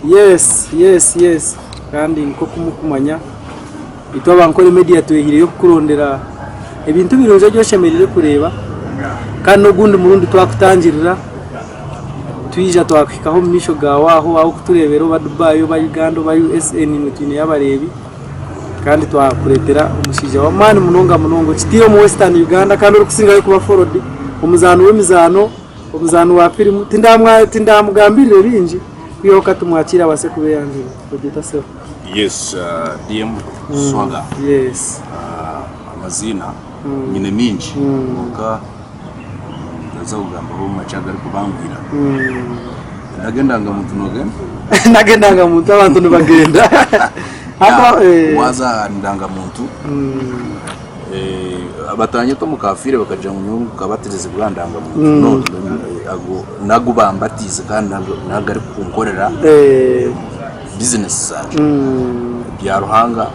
Yes yes yes kandi nk'oku murikumanya itwe aba Ankole Media twehireyo kukurondera ebintu birungi ebi oshemereire kureeba kandi n'ogundi murundi twakutangirira twija twakuhikaho omu maisho gaawe aho ahu orikutureebera oba Dubai oba Uganda oba USA naimwe twineyo abareebi kandi twakureetera omushaija w'amaani munonga munonga okitiire omu Western Uganda kandi orikusingayo kuba followed omuzaani w'emizaano Omuzaani wa firimu tindamugambirire bingi kwihaho ka tumwakiire abaase kubeeyanjura. Ogyeta sebo. Yes DM Swaga. Yes. Amaziina nyine mingi kwonka ndaza kugambaho makye agarikubanguhira. Ndaga endangamuntu nogenda? Ndaga endangamuntu abantu nibagenda. Waaza aha ndangamuntu Batanyeta omukafiire bakagira ngu nyowe nkabatirizibwa aha ndangamuntu. No, ago nago bambatiize kandi nago agarikunkorera bizinesi zangye. Byaruhanga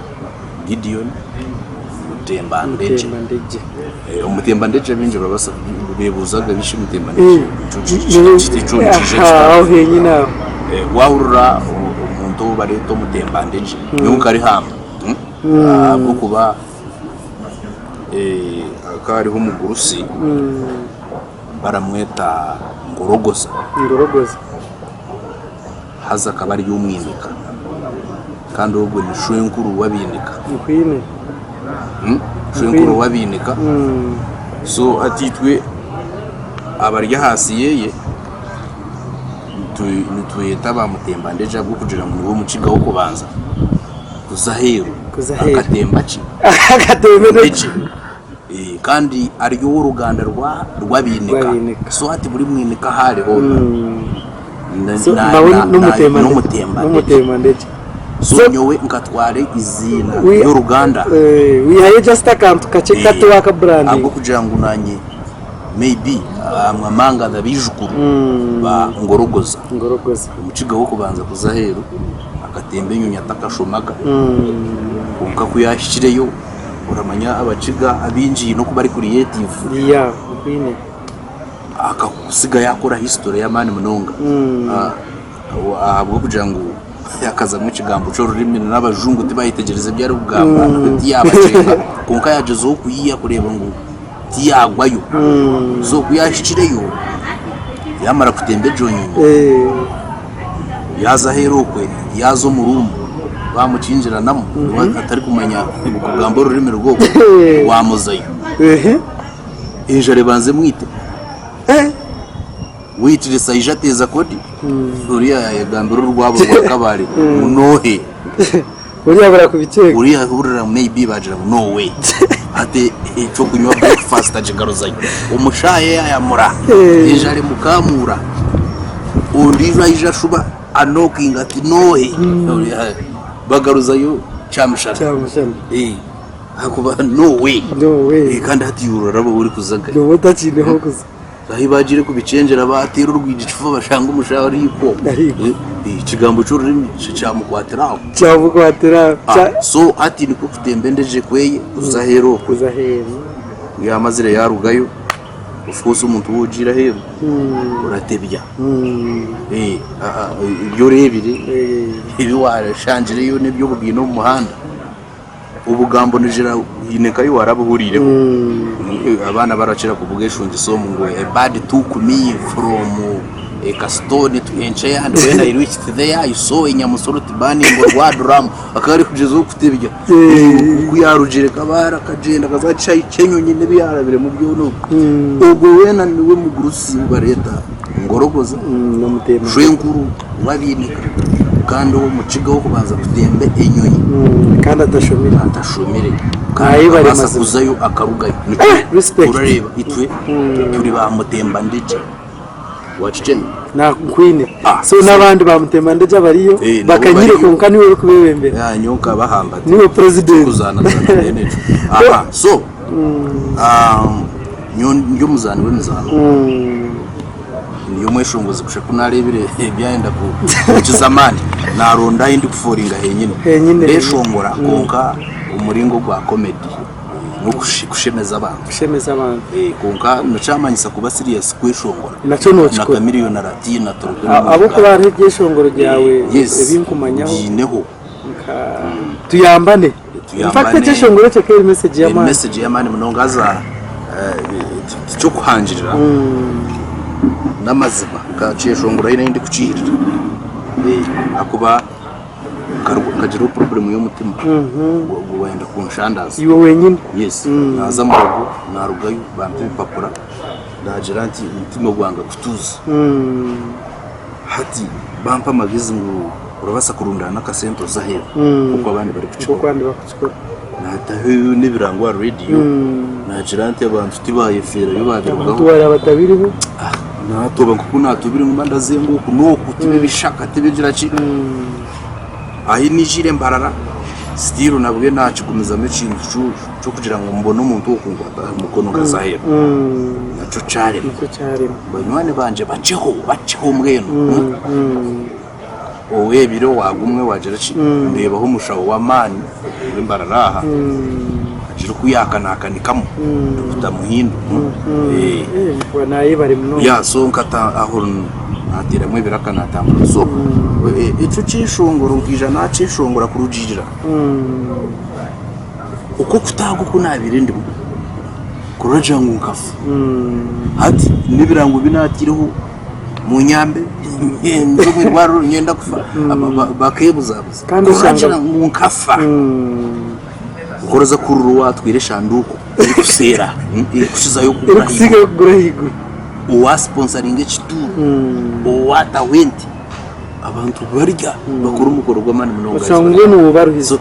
Gideon Mutembandegye. Omutembandegye baingi barabaasa beebuuzaga bishi Mutembandegye nikyo nikiija kita? Aho henyine aho. Waahurira omuntu ou bareeta Omutembandegye, nyowe nkarihamba. Ahabw'okuba hakaba hariho omugurusi baramweta Ngorogoza. Ngorogoza. Haza akaba ari omwinika kandi ogwo ni shwenkuru w'abainika. Nkwine. Shwenkuru w'abainika. So hati itwe abari ahansi yeye nitweta ba Mutembandegye ahabw'okugira ngu niwe mukiga w'okubanza. Kuza aheeru Kuza aheeru. akatemba ki? Akatemba Endekye. Eh, kandi ari ow'oruganda rwa rw'abainika. Rw'abainika. So hati buri mwinika ahu ari hoona na- So, na- nawe na- n'omutemba na- n'omutemba n'omutemba ndekye. So nyowe nkatwara eiziina Wi- ry'oruganda Eh, wihayo just akantu kakye Eh, kato wakabrandinga. ahabw'okugira ngu nanye maybe among the baijukuru ba Ngorogoza. Ngorogoza. Omukiga w'okubanza kuza aheeru akatemba enyonyi atakashomaga kwonka ku yaahikireyo oramanya abakiga abaingi haine oku bari creative Yeah, okwine. akakusiga yaakora history y'amaani munonga ahabw'okugira ngu yakazamu ekigambo ky'orurimi n'abajungu tibayetegyereza ebi arikugamba tiyabakyenga kwonka yaagyezaho kuyiiya kureeba ngu tiyagwayo so ku yaahikireyo yaamara kutemba egyo nyonyi yaaza aheeru okwe yaaza omu ruumu baamukingiranamu atarikumanya kugamba orurimi rw'okwe waamuzayo enjara ebanza emwite waitress aija ateeza kodi oriya yaayegambira orwabo rwa Kabale ngu noohe. Oriya abura kubikyeeka. Oriya ahurira maybe bagira ngu no way. Hati ekyokunywa breakfast agigaruzayo. Omushaaha yayamura, enjara emukamuura. Ondiijo aija ashuba anokinga ati noohe? Bagaruzayo kyamushana. Kyamushana. Ahakuba no way. No way. Kandi hati iwe oraraba ahu orikuza nkahi? Nooba otakiine h'okuza. Ahi baagiire kubikyengyera baateera orwigi kifuba bashanga omushaho ariikwo. Ariikwo. Ekigambo ky'orurimi kyamukwatira aho. Kyamukwatira aho. Ah, so hati nikwo kutemba endegye kweye kuza aheeru okwe. Kuza aheeru. Ku yaamazire yaarugayo, of course omuntu waaba ogiire aheeru oratebya. Ebi oreebire, ebi waashangireyo n'ebi obugaine omu muhanda. Obugambo nigira haine nka ahi warabuhuriireho abaana barakira kubweshungisa omu ngu a bird took me from Kasitoni to Encheya and when I reached there I saw enyamusoro burning orwaduramu akaba arikugyezaho kutebya oku yarugire Kabale akagyenda akaza aha kishaayi ky'enyonyi n'ebi yarabiremu byona ogwo weena niwe mugurusi ou bareeta Ngorogoza Shwenkuru w'Abiinika kandi ow'omukiga w'okubanza kutemba enyonyi Kandi atashomire. atashomire kandi Ayebare akabaasa mazima. kuzayo akarugayo. Eh, respect. Orareeba itwe turi ba mutembandegye wakikyena. Nakwine. Ah, So n'abandi ba mutembandegye abariyo Eh, nabo bakanyire bariyo. kwonka niwe orikubebembera. Ya, nyowe nkabahamba ati, Niwe president. Kuzanazana mbwenu ekyo. Aha, so Nyowe ndi omuzaani w'emizaano. Ndi omweshongozi kusha ku naareebire byayenda kunkiza amaani, naaronda ahu ndikuforinga henyine. Henyine. Ndeeshongora kwonka omu muringo gwa comedy. N'okushemeza abantu. Kushemeza abantu. Kwonka nikyamanyisa kuba serious kweshongora. Nakyo Na nokikora. Chameleone aratiina turuge n'omu Ahabw'okuba Uganda. hariho ebyeshongoro byawe Yes, ebinkumanyaho mbiineho. nka Tuyambane. In fact Tuyambane. ekyeshongoro ekyo keri message y'amaani. Message y'amaani munonga haza tiky'okuhangirira n'amazima nkakyeshongora ahi ndikukihirira ahakuba nkagira problem y'omutima gwayenda kunshandaza. Iwe wenyine? Yes, naaza murugo narugayo bampa ebipapura naagira nti omutima gwanga kutuuza. Hati bampa amagezi ngu orabaasa kurundaana akasente oze aheeru nk'oku abandi barikukikora. Nk'oku abandi barikukikora. Naataho n'ebirango aha rediyo naagira nti abantu tibaayefeerayo baabirugaho. Abantu wareeba batabiriho. Naatooba nk'oku naatoobire ngu mba ndazenga oku n'oku tibe bishaka tibe gira ki. Ahi naijiire Mbarara still nabwe naakigumizamu ekintu ky'okugira ngu mbone omuntu ow'okunkwata aha mukono nkaza aheeru nakyo kyarema. Banywani bangye bakyeho bakyeho mbwenu. Owebire owagumwe wagira ki ndeebaho omushaho w'amaani ow'e Mbarara aha agira oku yaakanakanikamu Dokita Muhindu yeah so nkata aho nateeramu ebiraka natambura so ekyo ekyeshongoro nkaija nakyeshongora kurugiirira oku okutaaga oku naabaire ndimu kuragira ngu nkafa hati n'ebirango bi naataireho Munyambe ndi omu irwariro niinyenda kufa bakeebuzabuza Kandi oshanga- kuragira ngu nkafa nkoroza kurira owaatwire eshanduuko erikuseera erikukizayo kugura erikusigayo ahaiguru kugura ahaiguru owasiponsaringa ekituuro owaataho ente abantu barya bakora omukoro gw'amaani munonga oshanga mbwenu wobaruhize So,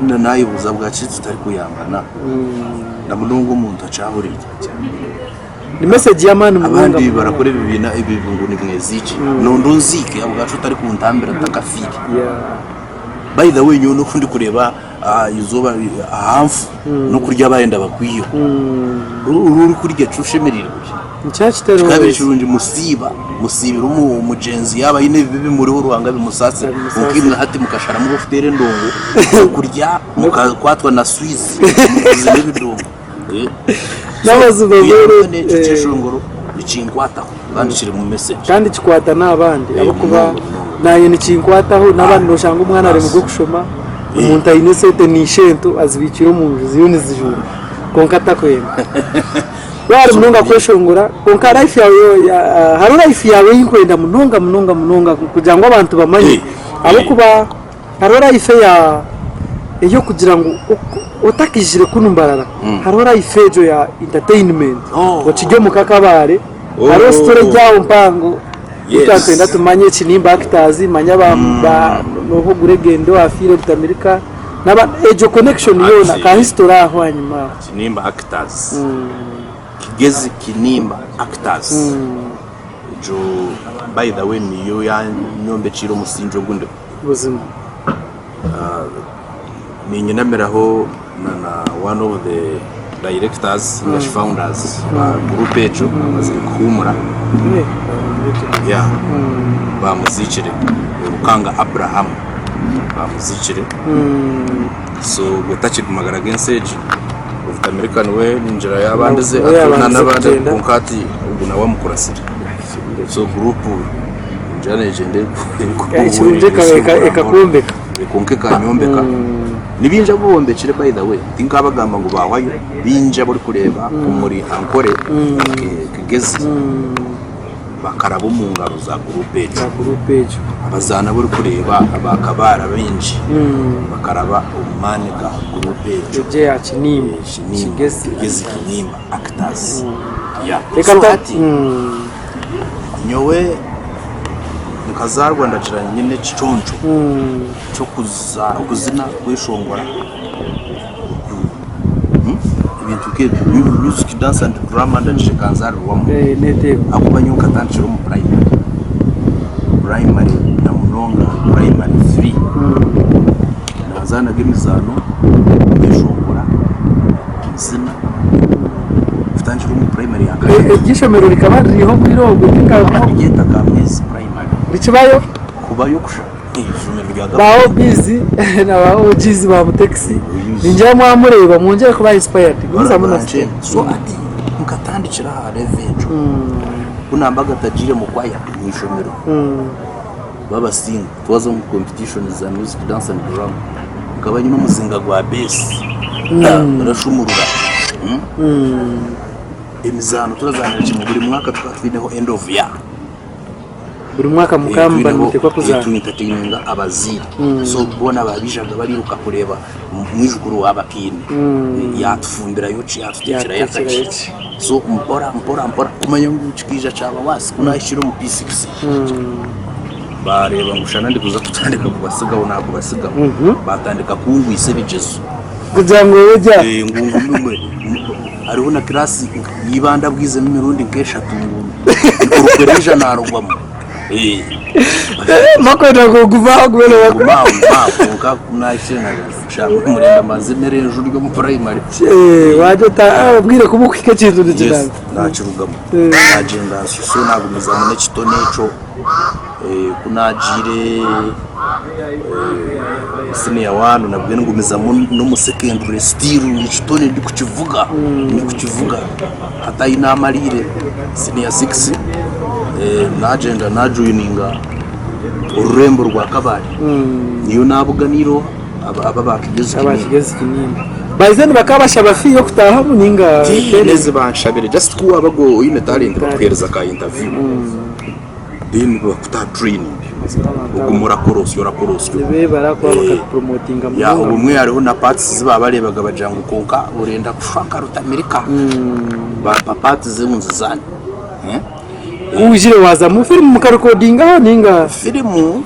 na- naayebuuza bwaki tutarikuyambana na munonga omuntu akyahuriire. Ni message y'amaani munonga Abandi munonga. barakora ebibiina ebi ngu nimweziikye. Nondo onziike ahabwaki otarikuntambira ntakafiire. Yeah. By the way nyowe n'oku ndikureeba aha izooba aha nfu n'okurya bayenda bakwiheho. Oru orikurya ky'oshemereire kurya. Nikyo kitari Kikaba always. kirungi musiiba, musiibire omugyenzi yaaba aine ebibi bimuriho Ruhanga abimusaasire. Abimusaasire. Kwonka imwe hati mukasharamu ogw'okuteera endongo, okurya mukakwatwa na swizi mukuzina ebidongo. N'amazima mbwenu ekyo kyeshongoro nikinkwataho kandi kirimu message. Kandi kikwata n'abandi ahabw'okuba naanye nikinkwataho n'abandi noshanga omwana ari muga okushoma omuntu aine esente ni ishento azibiikire omu nju ziriyo nizijuura kwonka atakwenda. Waaba munonga kweshongora kwonka life yaawe hariho life yaawe ei nkwenda munonga munonga munonga kugira ngu abantu bamanye ahabw'okuba Hariho life eya ey'okugira ngu otakijire kunu Mbarara hariho life egyo ya entertainment okiri omu kakabare hariho story eri aho mpango itwe nitwenda tumanye Kinimba actors manya ba noha oguregende owafiire Rutamirika egyo connection yoona ka history aho ahanyima aho. Kinimba actors Kigezi Kinimba actors egyo by the way niyo yanyombekiire omusingye ogu ndiho. Buzima. Niinyinamiraho na na one of the directors ninga shi founders ba group egyo amazire kuhuumura yeah bamuziikire Rukanga Abraham bamuziikire so ogwe takiri mu magara g'ensi egi Rutamirika niwe ningira yaabandize Niwe yaabandize n'abandi kugyenda. kwonka hati ogu nawe amukurasire so group ningira negyenda Ekirungi ekakwombeka. Kwonka ekanyombeka. Ni baingi abu bombekire by the way, tinkabagamba ngu baahwayo, baingi abu orikureeba omuri Ankole, Kigezi bakaraba omu ngaro za guruupu egyo. Abazaani abu orikureeba aba Kabale abaingi bakaraba omu maani ga guruupu egyo. Egyo eya Kinimba. Kigezi Kinimba Actors. So hati Nyowe nkazaarwa ndagira nyine ekiconco ky'okuzina, kweshongora, ebintu nk'ebyo, music, dance and drama ndagira ekanzaarirwamu ahabw'okuba nyowe nkatandikira omu primary, primary na munonga primary three nazaanaga emizaano, nyeshongora, nzina. Kutandikira omu primary ya kashatu. Eryo ishomero rikaba ririho obwire obwo ninga Niryeta Kamwezi primary. Rikibayo? Kubayo kusha. Ishomero rya Ba OBs na ba OGs ba mutekisi. Ningira mwamureeba mwongyere kuba inspired. Gumizamu na story. So ati nkatandikira aha level egyo. Ku nambaga ntagiire mu kwaya omu ishomero babasinga twaza omu competition za music dance and drama nkaba nyine omuzinga gwa bass barashumurura. Emizaano turazaanira kimwe buri mwaka tukaba twineho end of year. Buri mwaka mukaba muba nimuteekwa kuzaana. Tu entertaininga abazaire so boona baabiijaga bariiruka kureeba mwijukuru wa Bakiine yaatufumbirayo ki yaatuteekyerayo akaki so mpora mpora mpora kumanya ngu kikaija kyaba worse ku naahikire omu P6 baareeba ngu shana ndikuza kutandika kubasigaho naakubasigaho baatandika kungwisa ebigyezo. Kugira ngu obe gye. Ngu ngume Hariho na class iba ndabwizemu emirundi nk'eshatu ngu orukwe rwija narugwamu. Bakwenda ngu ogume aho ogume Ngume aho ngume aho kwonka ku nahikire nashanga omurembe mbanze mere enju ri omu primary. Wagira oti obwire ku burikuhika ekintu Yes, nikinanza. nakirugamu nagyenda so nagumizamu n'ekitone ekyo. Ku naagiire siniya waani nabwo ngumizamu n'omu sekendure sitiiru ekitone ndikukivuga ndikukivuga hati ahi naamariire siniya sigisi naagyenda naajoyininga orurembo rwa Kabale niyo naabuganiire aba aba Kigezi Kinimba. By then bakaba bashaba fee y'okutaahamu nainga? Tihaine ezi banshabire just ku waabaga oine talent bakuheereza ka interview. Then nibakuta aha training ogume orakora osyo orakora osyo. Nibeebara kuba bakakupromotinga Ya munonga. obumwe hariho na parts ezi baabareebaga bagira ngu kwonka orenda kushusha nka Rutamirika bampa parts ngu nzizaane. Ku waizire waazamu firimu mukarekodingaho nainga? Firimu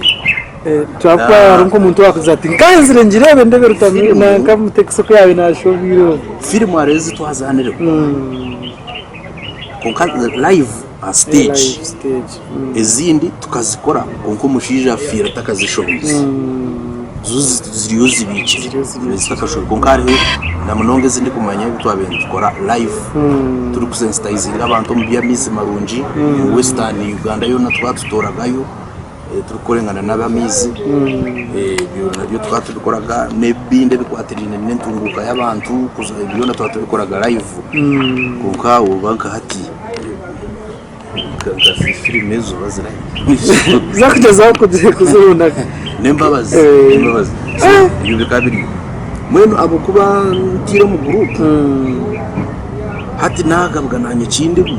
Twakuba hariho nk'omuntu owaakugira ati nkanzire ngireebe ndeebe Rutamirika nanka Mutekesa oku yaabaire naashusha obwire obwo. Firimu hariho ezi twazaanireho kwonka live aha stage ezindi tukazikora kwonka omushaija afiire atakazishohoize zo ziriyo zibiikire zitakashohwire kwonka hariho na munonga ezi ndikumanya ebi twabaire nitukora live turikusensitayizinga abantu omu by'amaizi marungi omu western Uganda yoona twatutooragayo turikukorengana n'ab'amaizi ebyo nabyo tukaba tubikoraga n'ebindi ebikwatiraine n'entunguuka y'abantu byona tukaba tubikoraga live kwonka oba nka hati nka firimu ezo bazirahi Zakugyezaho kuzirunda. N'embabazi n'embabazi so ebyo bikaba biriyo mbwenu ahabw'okuba ntiire omu guruupu hati naagaruka naanye ekindimu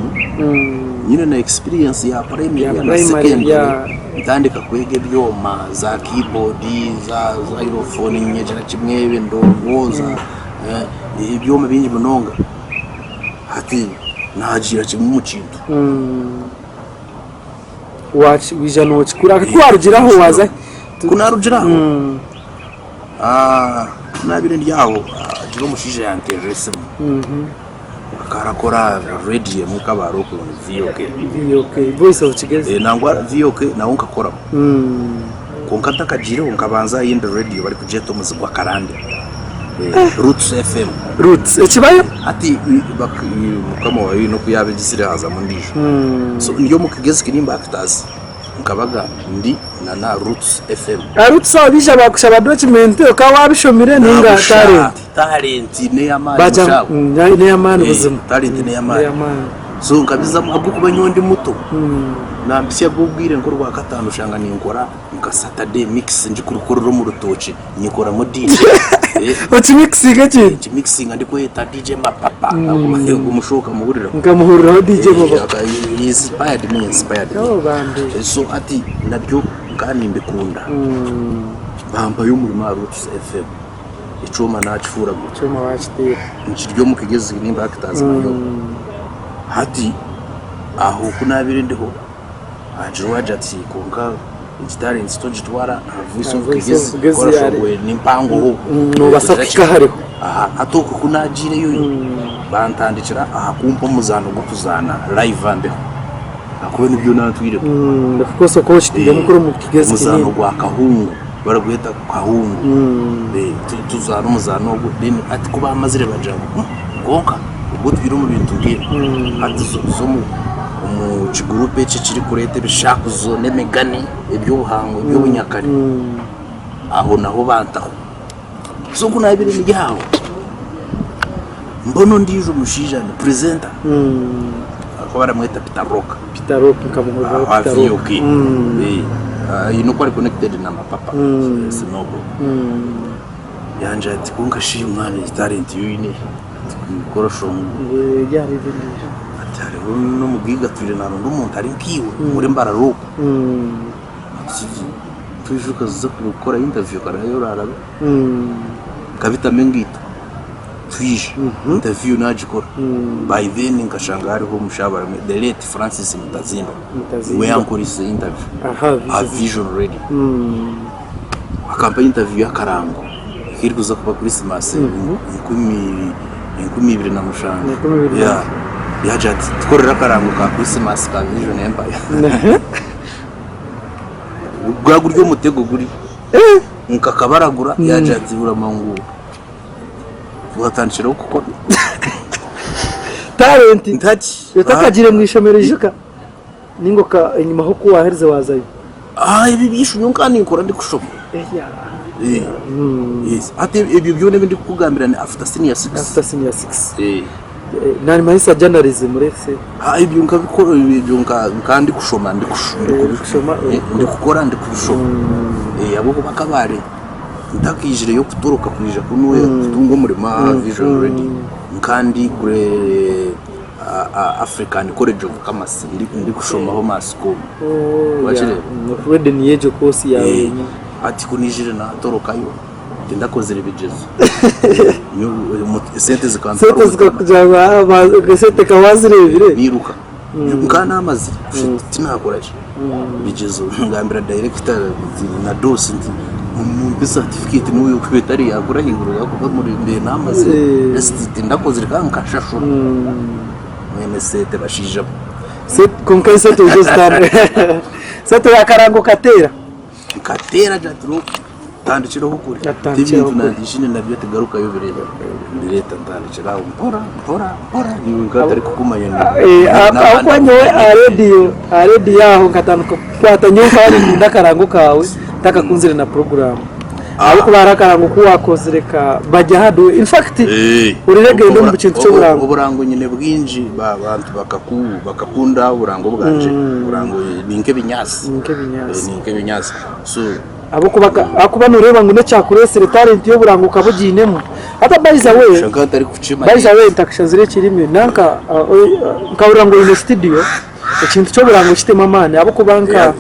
Nyine na experience ya primary Ya na primary, secondary ya. ntandika kwega ebyoma za keyboard za xylophone nyegyera kimwe endongo za eh, ebyoma bingi munonga hati nagiira kimwe omu kintu Waaki- waija nookikura ku waarugira aho waaza hi? Ku narugira aho ah, ku nabaire ndi aho hagira omushaija yanteerera esimu Akaba arakora rediyo emwe ekaba hariho oku VOK. VOK, Voice of Kigezi. Eh, nangwa VOK naho nkakoraho. Kwonka ntakagiireho nkabanza aha eyindi rediyo barikugyeta omuzi gw'akarande. Eh, Roots FM. Roots, ekibayo? Hati bak- mukama waayo haine oku yaabegizire haazamu endiijo. So ndi omu Kigezi Kirimba Actors nkabaga ndi na na Roots FM. Aha Roots aho baija baakushaba document okaba waabishomire nainga talent? Talent neyamaani Bagira mushaho. ngu neyamaani buzima. Talent neyamaani. So nkabizamu ahabw'okuba nyowe ndi muto nambitsya bw'obwire nk'orwakataano oshanga ninkora nka Saturday mix ndikurukorera omu rutookye nyikoramu DJ. Okimikisinga ekintu? Nkimikisinga ndikweyeta DJ Mapapa ogwo omushaho okamuhuriraho? Nkamuhuriraho DJ Mapapa. He inspired me, inspired me. Oh bambi. So hati nabyo nkaba nimbikunda. Bampayo omurimo aha Roots FM. Ekyoma nakifuuragura. Ekyoma wakiteera. Nkiri omu Kigezi nimba Actors nayo. Hati aho ku naabaire ndiho haagira owaagira ati kwonka egi talent togitwara aha Voice of Kigezi kora ni mpangoho. Noobaasa kuhika hariho. Aha hati okwo ku naagiireyo bantandikira aha kumpa omuzaano gw'okuzaana live ambeho ahakuba nibyo naatwireho. Of course okaba okitwiremu kuri omu Kigezi Omuzaano kinini. gwa Kahungu baragweta Kahungu tuzaana omuzaano ogwo then hati ku baamazire bagira ngu kwonka obu otwire omu bintu nk'ebi hati za omu kiguruupu eki ekirikureeta ebishakuzo n'emigani eby'obuhangwa eby'obunyakare aho naho bantaho. So ku naabaire ndi aho, mbona ondiijo mushaija ni presenter, bakaba baramweta Peter Rock. Peter Rock nkamuhuriraho Aha Peter Rock. VOK. Aine oku ari connected na Mapapa Sinobo. Yangira ati kwonka shi mwana egi talent ei oine kora shongo. Ngu eri ahari endiijo. Ati hariho n'omugaiga atwire naronda omuntu ari nkaiwe ori mbarara oku. Twija okaza kukora interview okarayo orarabe. Nkabitamu engaito twija interview nagikora. By then nkashanga hariho omushaho baramweta the late Francis Mutazindwa niwe yankoreise interview aha Vision Radio. Akampa interview y'akarango erikuza kuba Christmas 2007. Yeah. Yagira ati tukorere akarango ka Christmas ka Vision Empire. Gwa guri omutego guri. Nkakabaragura yagira ati burama ngu watandikiraho kukora. Talent Ntaki. otakagiire mu ishomero ijuka ninga oka enyima ho ku waherize wazayo. Ah, ebi byishu nyowe nkaba ninkora ndikushoma. Eya. Eh. Yes. Hati ebyo byona ebi ndikukugambira ni after senior 6. After senior 6. Eh. Nanimanyisa journalism let's say. Ah, ebyo nkabikora ebyo nka nka ndikushoma Ndikushoma, ndikukora ndikubishoma. Eh, ahabw'okuba Kabale ntakaijireyo kutoroka kwija kunuya kutunga omurimo aha Vision Radio. Nka ndi kure African College of Commerce ndikushomaho Mass Com. Oh, Wakireeba? yeah. Already niyo egyo course yawe Eh, yenyini. hati ku naijire natorokayo tindakozire bigyezo. Nyowe, Esente zikantwara Sente omutima. zikakujanga sente ka wazireebire. Niiruka. Nkaba namazire tinakora ki bigyezo ngambira director nti na dosi nti mumpe certificate n'obu yokuba etari yakura ahaiguru yakuba mbe namazire Eh. just tindakozire kandi nkashashura mwene sente bashaija bo. Kwonka esente nizo zitandika. Sente yakarango okateera. Nkateera ngira ntandikiraho kure Atandikiraho ebintu kure. nandishine nabyo tigarukayo bireeta bireeta ntandikira aho mpora mpora mpora iwe nkatari kukumanya Ahabw'okuba nyowe aha rediyo aha rediyo aho nkatandika kukwata nyowe nkaba ninkunda akarango kawe ntakakunzire na poroguramu ahabw'okuba hariho akarango ku wakozire ka bajya hadu in fact uriregenda omu kintu ky'oburango Oburango nyine bwingi abantu bakakunda oburango bwangye oburango ni nk'ebinyaatsi Ni nk'ebinyaatsi. Ni nk'ebinyaatsi so Ahabw'okuba ahakuba nooreeba ngu n'ekyakureetsire talent y'oburango okaba ogiinemu. Hati by the way, Shusha nka by the way ntakashazire ekirimi nanka nkahurira ngu oine studio, ekintu ky'oburango kitemu amaani ahabw'okuba nka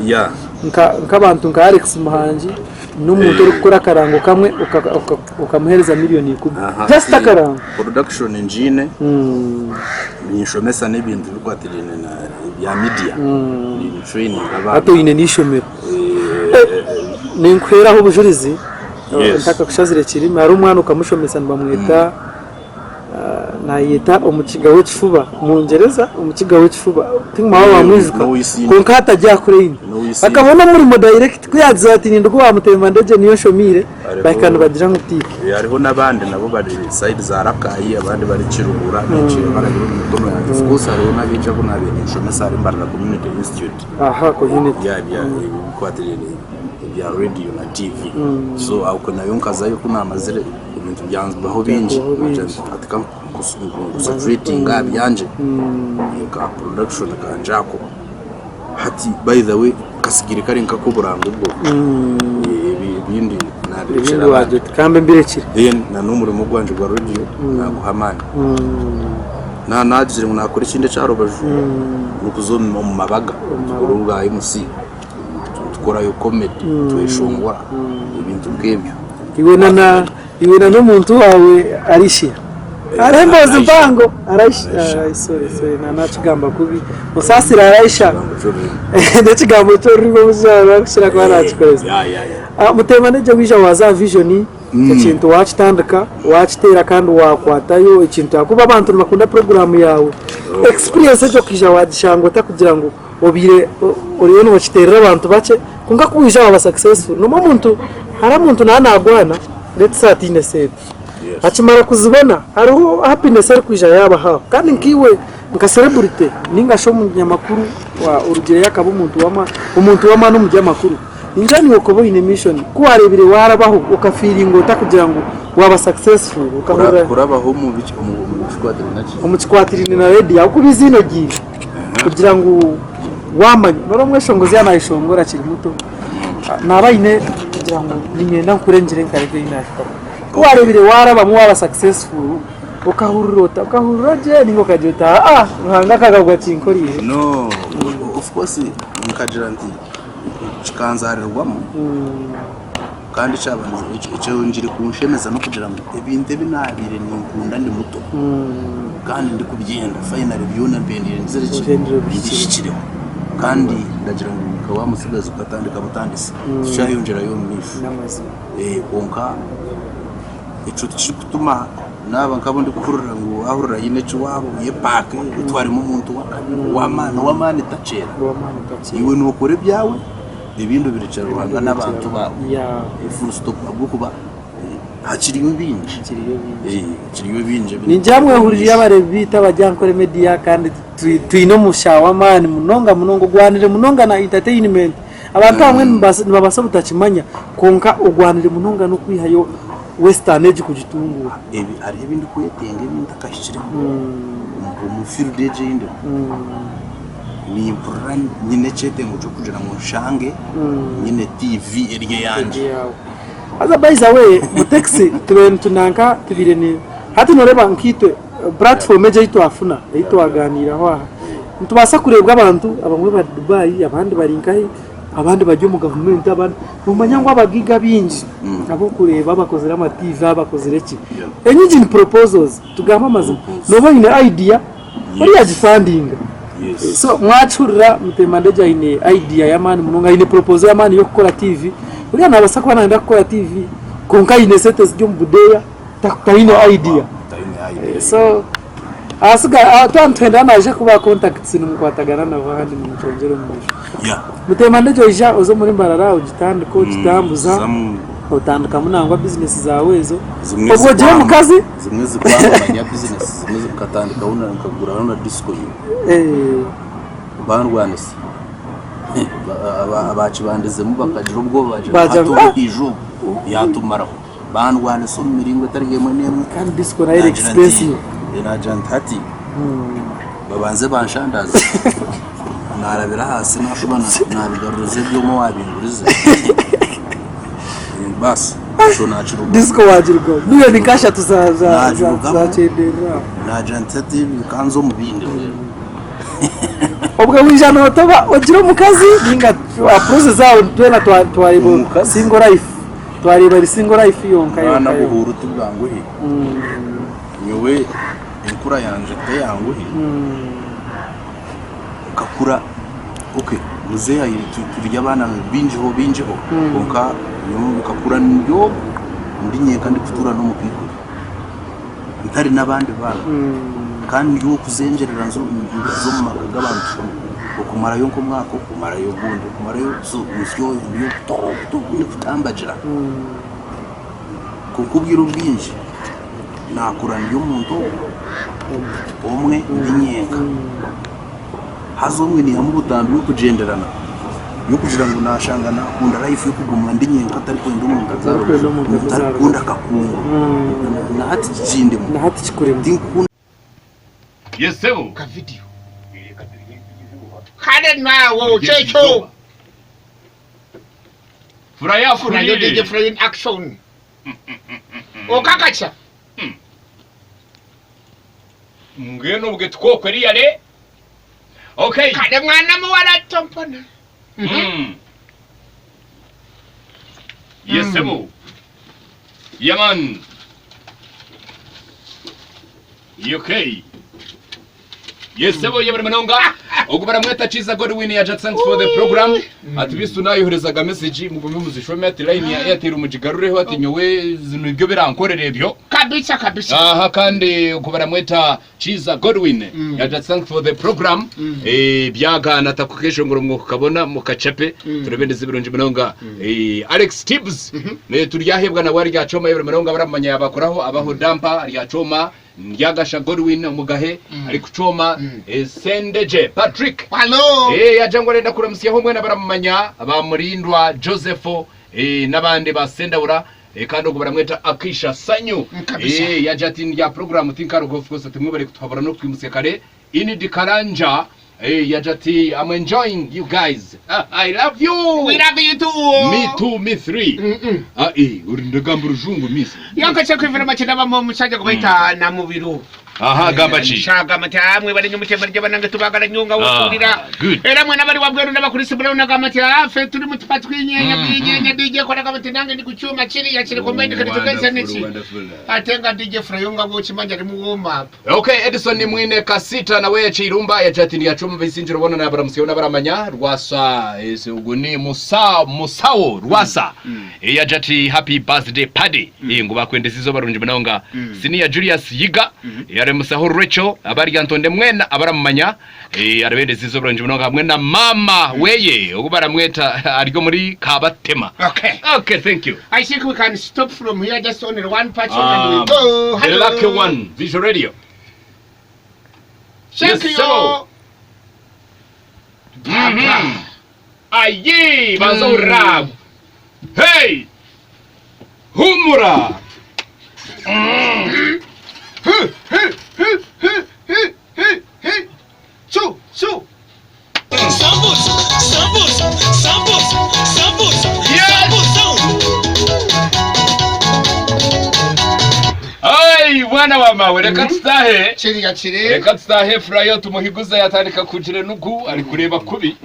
nka nk'abantu nka Alex Muhangi n'omuntu orikukora akarango kamwe okamuheereza million ikumi. Just akarango. Production ngiine, ninshomesa n'ebintu bikwatiraine na ebya media, ni traininga abaana. Hati oine n'eishomero. Ninkuheeraho obujurizi ntakakushazire kirimi hariho omwana okamushomesa nibamweta nayeta omukiga w'ekifuba omungyereza omukiga w'ekifuba tinkimanya waaba wamwijuka kwonka hati ari aha crane akabona omurimo direct ku yaagize ati ninduga owa Mutembandegye niyo nshomiire bahika nibagira ngu tick. Hariho n'abandi nabo bari side za Rakai abandi bari Kiruhura barabire omu mikono yangye of course hariho n'abeegi abu naabaire ninshomesa ahari Mbarara Community Institute. Aha community. Ya bya ebikwatiraine ebya radio na TV. So aho nayo nkazayo ku namazire ebintu byanbaho bingi Byakubaho bingi. hati ka nconcentratinge aha byangye ka production kangye ako. Hati by the way kasigire kari nk'akoburango bwo ebindi nabirekyera Ebindi abandi. wagira oti kambe mbirekire. Then na n'omurimo gwangye gwa radio naguha amaani. Na nagizire ngu nakora ekindi ekya rubaju n'okuza omu mabaga tukore obwa MC tukorayo comedy tweshongora ebintu nk'ebyo. Iwe na na iwe na n'omuntu waawe Arisha hariho emboozi mpango Araisha Araisha. sorry sorry na nakigamba kubi musaasire Araisha Ekigambo ky'orurimi. n'ekigambo ky'orurimi omuzaara arikukira kuba nakikoresa. Ya ya ya. Muteema n'egye waija waaza aha vision Ekintu waakitandika, waakiteera kandi waakwatayo ekintu ahakuba abantu nibakunda puroguraamu yaawe. Experience egyo okaija waagishanga ota kugira ngu obaire oriyo nookiteerera abantu bakye kwonka ku waija waaba successful noomanya omuntu hariho omuntu naaba naagwana let's say ataine sente akimara kuzibona hariho happiness erikwija yaabaho aho kandi nkaiwe nka celebrity ninga shi omunyamakuru orugireyo akaba omuntu w'amaani omuntu w'amaani omu by'amakuru. Ningira niiwe okaba oine mission ku wareebire warabaho okafiiringa ota kugira ngu waaba successful okahurira Kurabaho omu biki omu kikwatiriine naki? Omu kikwatiriine na radio ahabw'okuba eiziina ogiine kugira ngu wamanya noreeba omweshongozi yaaba nayeshongora akiri muto naaba aine kugira ngu niinyenda nkure ngire nka level ei nahikaho. Ku wareebire warabamu waaba successful okahurira ota? Okahurira gye ninga okagira oti aa Ruhanga akagabwa akinkoreire? No of course nkagira nti kikanzarirwamu kandi ekyongire kunshemeza n'okugira ngu ebintu ebi nabaire ninkunda ndi muto kandi ndikubyenda finally byona mpendeire ngizire ki mbihikireho kandi ndagira ngu nka wa mutsigazi okatandika butandisi tukyayongyerayo omu maisho kwonka ekyo tikirikutuma Naaba nk'abu ndikuhurira ngu waahurira haine eki waaba oyepaake otwaremu omuntu w'akabi, ow'amaani, ow'amaani takyera. Iwe nookora ebyawe ebindi obirekyera Ruhanga n'abantu baawe. Full stop ahabw'okuba hakiriyo bingi. Hakiriyo bingi. Ningira mwehurire abareebi baitu abari aha Nkore Media kandi twine omusha w'amaani munonga munonga ogwanire munonga na entertainment. Abantu abamwe nibabaasa obutakimanya kwonka ogwanire munonga n'okwihayo Western egi kugitunguura. Ebi hariho ebi ndikwetenga ebi ntakahikireho omu field egi ei ndimu. Nimpurira nyine ekyetengo ky'okugira ngu nshange nyine TV eri eyangye. Haza by the way Mutekisi tubaire nitunanka tubaire ni hati noreeba nkaitwe platform egi ei twafuna ei twaganiiraho aha nitubaasa kureebwa abantu abamwe bari Dubai abandi bari nkahi abandi bari omu gavumenti abandi nomanya ngu abagaiga abaingi abu orikureeba abakozire ama TV abakozire ki enyingi ni proposals tugambe amazima nooba oine idea oriya agifandinga so mwakihurira Mutemandegye aine idea y'amaani munonga aine proposal y'amaani y'okukora TV oriya nabaasa kuba nayenda kukora TV kwonka aine esente ziri omu budeeya taine idea so Ahasigaye twaba nituhendera naija kubaha contacts nimukwatagana nabo ahandi nimukyongyera omu maisho. Mutemandegye oija oze omuri Mbarara ogitandike ogitambuza otandikamu nangwa bizinesi zaawe ezo obwo ogire omukazi. Zimwe zikwanga manya bizinesi zimwe nkatandikaho nkaguraho na disco bandwanisa abakibandizemu bakagira obwoba bagira ngu hati oruhiija ogu yatumaraho. Bandwanisa omu miringo etari emwe n'emwe. Kandi disco nayo eri Naagira nti, expensive. naagira nti hati babanze banshandaaze naarabira ahansi naashuba naabigaruriza ebyoma owaabingurize baasi ekyo naakirugamu. Disco waagirugamu. Milioni nk'ashatu za- za- za- Naagirugamu. zakyenderera aho. Naagira nti hati kanze omu bindi mbwenu. Obwe waija nootoba ogire omukazi ninga process aho twena twareeba Omukazi? single life. Twareeba eri single life yonka Mwana yonka yonka. buhuuru tibwanguhi. Nyowe enkura yangye teyanguhi. Nkakura okay muzeeyi aine turi abaana baingiho baingiho kwonka nyowe nkakura ndi ogwo ndi nyenka ndikutuura n'omukaikuru ntari n'abandi baana kandi ndi ow'okuzengyerera nza omu maka g'abantu okumarayo nk'omwaka okumarayo ogundi okumarayo so nsyo ndi ndikutambagira kwonka obwire obwingi naakura ndi omuntu omwe ndi nyenka haza omwe naihamu obutambi bw'okugyenderana y'okugira ngu naashanga naakunda life y'okuguma ndi nyenka ntarikwenda omuntu Otarikwenda omuntu akuzaarwa. ntarikukunda akakungu na hati kikindemu Na hati kikuremu. tinkukunda Yes, sebo. Ka video. Kale naawe kyekyo. Furayo Funayo DJ akurire. Furayo in action. Okakasa. Mbwenu obwe tukokwe riyare. Okay. Kale mwana muwala tompona. Yes, sebo. Yeah, man. Okay. Yes, sebo yebare munonga. Ogu baramweta Chiza Godwin yaja thanks for the program. Ati bisu nayoherezaga message mugume muzishome ati line ya Airtel mugigarureho ati nyowe zino ibyo birankorera ebyo. Ka Kabisa kabisa. Aha kandi ogu baramweta Kiiza Godwin yagira ati thanks for the program Eh, byagaana tako keshongoro mukabona mukacape turebe ndizi birungi munonga Eh, Alex Tibbs eh, turyahebwa nawe aryacoma yebare munonga baramumanya yabakoraho abaho dampa aryacoma Ndyagasha Godwin Omugahe arikucoma eh, Sendeje Patrick Hello. Eh, yagira ngu arenda kuramusyaho mwena baramumanya ba Murindwa Joseph eh, n'abandi ba Sendawura Eh, kandi ogu baramweta Akisha Sanyu. Kabisa. Eh, yagira ati ndya program tinkaruga of course ati mwebare kutuhabura n'okutwimutsya kare. Inid Karanja eh, yagira ati I'm enjoying you guys. Ah, I love you. We love you too. Me too, me three. Ah, eh, uri ndagamba orujungu miss. Yanka kyakuvira makina bamo omusajja gwe bayita Namubiru. Aha, gamba ki? Nshagamba nti ah, mwebale nnyo mukyemali gye banange tubagala nnyo nga Ah, wotuulira. good. Era mwena bali wabweru n'abakulisi nagamba nti ah, ffe tuli mu kipa twinyeenya twinyeenya DJ kola gamba nti nange ndi ku kyuma kiriya kiri ku mendi kati tugenze neki. Wonderful. Ate nga DJ Frayo nga bw'okimanyi ali mu warm up. Okay, Edison ni mwine Kasita nawe Yacheirumba yagira ndiyacuma bisinjiro bona nabaramusiyo nabaramanya Rwasa ese ubwo ni Musa Musawo Rwasa mm. Yagira ati happy birthday party mm. Ngu bakwendeza izo barungi munonga mm. Senior Julius Yiga mm. Yaremusaho Rachel abarya ntonde mwena abaramumanya arabendeza izo barungi munonga hamwe na mama weye ubwo baramweta aryo muri Kabatema. Okay. Okay, thank you. I think we can stop from here just only one person and we go. The Hello. lucky one, Visual Radio. Thank Yes, you. sir. Aye, banza urabo. Hey! Humura! Two, two. Sambusa, sambusa, sambusa, sambusa, sambusão. Ai, mwana wa mawe, reka tutahe. Kiriya kiri. Reka tutahe Frayo tumuhiguza yatandika kugira nugu ari kureba kubi.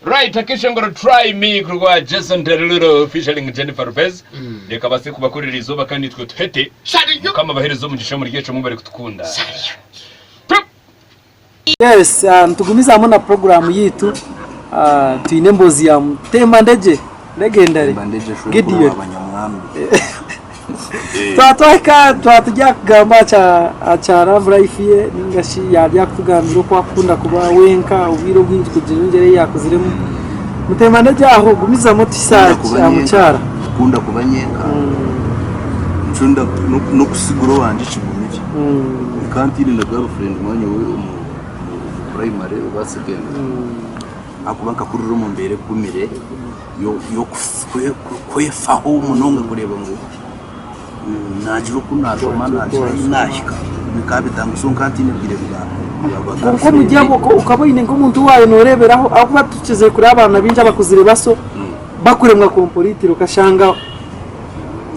Right, akishongoro try me kurwa Jason Derulo featuring Jennifer Lopez. Reka base kubakorera izuba kandi twe tuhete. Shari you. Mukama abahereza umugisha muri gihe mubari kutukunda. Yes, nitugumizamu na puroguramu yitu twine embozi ya Mutemba Ndegye legendary Gideon. Abanyamwambi. Twatwahika twatujya kugamba aha kya love life ye ninga shi yarya kutugambira oku akukunda kuba wenka obwire obwingi kugira engyera ei yakuziremu. Mutemba Ndegye aho gumizamu tuhise aha mukyara. Kukunda kuba nyenka. Ncunda n'okusigura owangye kigumire. Nkantiine na girlfriend mwanya we omu primary oba secondary. Ahakuba nkakurira omu mbeera egumire y'okwefaho munonga kureeba ngu naagira oku naashoma naagira ahi naahika. Bikaba so nkantiine bwire bwa bwa Kwonka omuri girlfriend. abo okaba oine nk'omuntu waawe nooreeberaho ahakuba tukizire kureeba abaana baingi abakuzire baso bakuremwa komporitire okashanga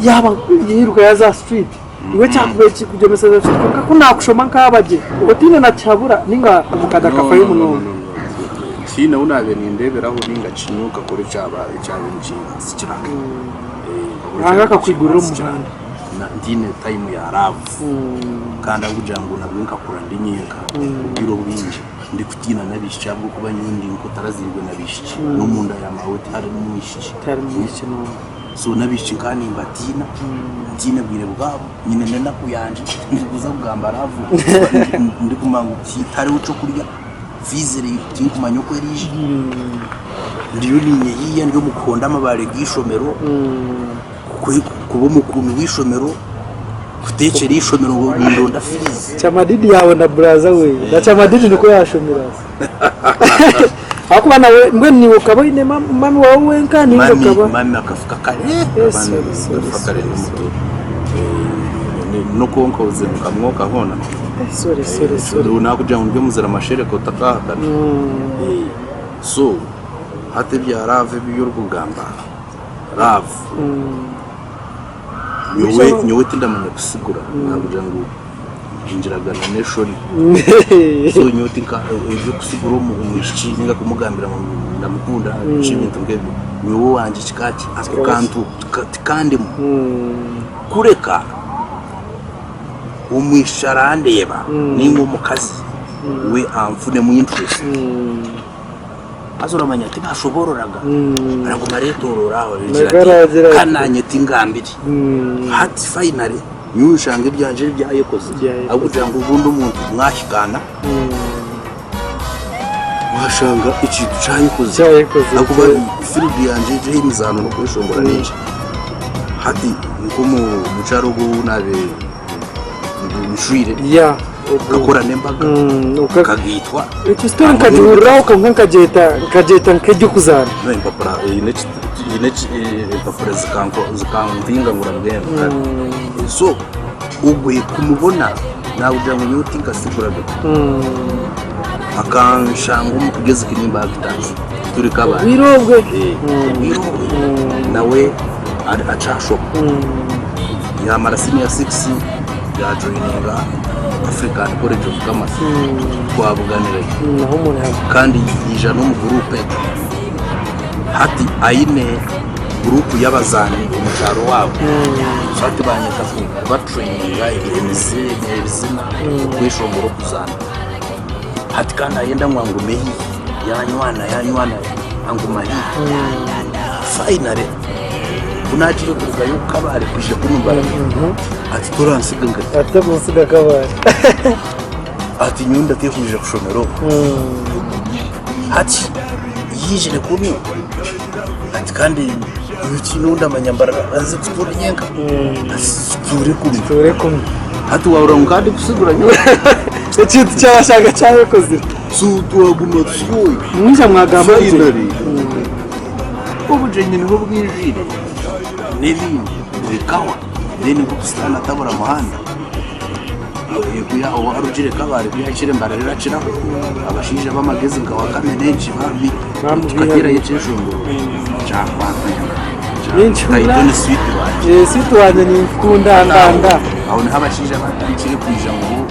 yaaba yairuka yaaza aha street iwe kyakubaire kikugyemesereza kiti kwonka ku naakushoma nkaaba gye otaine na kihabura nainga omukadde No, akafayo no, no, munonga. no, no, no. Tihaine ou naabaire nindeeberaho nainga ki nyowe nkakora ekyaba ekyabaire nikinsikira. Nkakora Ruhanga ekyabaire akakwigurira nikinsikira. omuhanda. Ntiine time ya love kandi ahabw'okugira ngu nabwo nkakura ndi nyenka obwire obwingi ndikutiina n'abaishiki ahabw'okuba nyowe ndi nk'otarazairwe na baishiki n'omunda ya maawe tiharimu mwishiki. Tiharimu mwishiki n'omwe. So n'abaishiki nkaba nimbatiina, ntiine bwire bwabo, nyine n'enaku yangye ndikuza kugamba love ndikumanya ngu tihariho ky'okurya, fees tinkumanya oku eriija, ndiyo ninyeyiiya ndi omu kuhonda amabaare g'eishomero, kuba omukuumi w'eishomero, kuteekyera eishomero ngu nindonda fees. Chamadidi yawe na buraza we na Chamadidi nikwo yashomire ahakuba nawe mbwenu niiwe okaba oine mami waawe wenka ninga Mami, okaba mami akafuka kare Yes, mami sorry, sorry, akafuka kare sorry, ndi muto n'okwonka obuzibu nkamwoka hoona sorry, sorry, sorry. nakugira ngu ndi omuzira mashereka otakahakana so hati ebya love ebi orikugamba love nyowe nyowe tindamanya kusigura nakugira ngu ngiragana n'eshoni so nyowe tinka eby'okusigura omwishiki ninga kumugambira ngu ndamukunda biki ebintu nk'ebyo nyowe owangye kikaba ki ako kantu tikandimu kureka omwishiki arandeeba ninga omukazi we anfunemu interest. Haza oramanya tibashobororaga araguma aretorora aho Nabwo agira aragira ati ati, ka nanye tingambire. Hati finally nyowe nshanga ebyangye byayekoze Byayekoze. ahabw'okugira ngu obundi omuntu mwahikaana washanga ekintu kyayekoze Kyayekoze. ahakuba field yangye egyo ey'emizaano n'okweshongora n'enki hati nk'omu mukyara ogu ou naabaire nshwire Ya. nkakora n'embaga Mm, oka- nkagaitwa Ekyo story nkagihuriraho kwonka nkagyeta nkagyeta nk'ery'okuzaana. No empapura eine eki- eine eki- eh, empapura zikanko- zikantinga ngu orabwenda so ogwe kumubona nakugira ngu nyowe tinkasiguraga akanshanga omu kugezi kinimba actors turi kabare Obwire obwe. Obwire obwe nawe akyashoma yamara senior 6 yajoininga African College of Commerce twabuganirayo Naho muri hamwe. kandi yija n'omu guruupu egyo hati aine guruupu y'abazaani omu kyaro waabo so hati banyeta kubatraininga ebizina okweshongora okuzaana hati kandi ayenda ngu angume haihi yanywana yanywana anguma haihi finally ku naagiire kurugayo Kabale kwija kunu Mbarara ati toransiga nkati Ate kunsiga Kabale. Ati nyowe ndateekwa kwija kushomera oku. Hati yaijire kunu ati kandi nyowe tihaine ou ndamanya Mbarara nze kutuura nyenka ati tutuure kumwe. Tutuure kumwe. Hati waahurira ngu nkaba ndikusigura nyowe. Ekintu kyabashanga kyayekozire. So twaguma tusyoyo. Mwija mwagamba gye. Finally obugyenyi niho bwijwire n'ebindi bikahwa then nk'oku sitaani atabura muhanda. Owarugire Kabale ku yahikire Mbarara erakiraho, abashaija b'amagezi nka Wakame n'enki bambi tukateerayo ekyeshongoro kyakwata Ninkihurira. Kaito ni sweet wangye. Eh, sweet wangye ninkukunda ndanda. Aho niho abashaija batandikire kwija ngu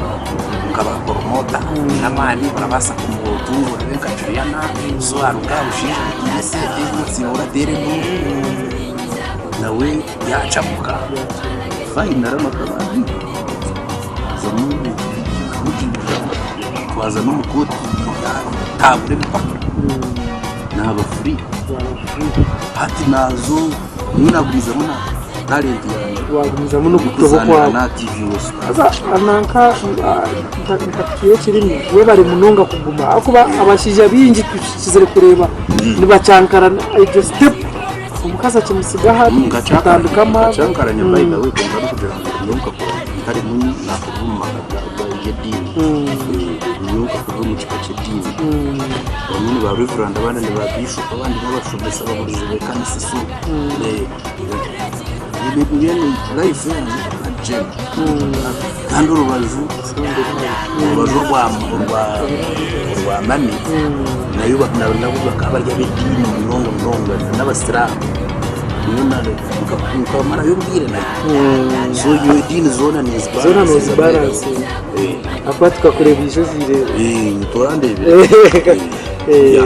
nka ba poromota n'amaani barabaasa kumutunguura abe nka Juliana so aruga aha bushaija butaine esente otsiba orateera enduuru nawe yacamuka finally amaka baagiire. Twaza n'omu kooti taagura ebipapura naaba free hati naaza nyowe naagumizamu na talent yangye Wagumizamu n'okutoba y'okuzaanira kwawe. na TV West. Haza nanka nka ekirimu webare munonga kuguma ahakuba abashaija baingi tukizire kureeba nibakyankarana egyo step Omukazi akimutsiga aha atandika amaarwa. Nkakyankaranya by the way kwonka n'okugira ngu nyowe nkakura ntari munywi nakurira omu maka g'ediini nyowe nkakurira omu kika ky'ediini abamwe ni ba reverand abandi ni ba bishop abandi n'abashomesa ababurizi b'ekanisa so mbwenu life yange ekagyenda kandi orubaju orubaju orwa orwa mami nayo nabo bakaba bari ab'ediini munonga munonga n'abasiraamu nyowe nkamarayo obwire nayo so nyowe ediini zoona Zoona nozibalansinga. Ahakuba tukakureeba eisho oziire. Torandeebire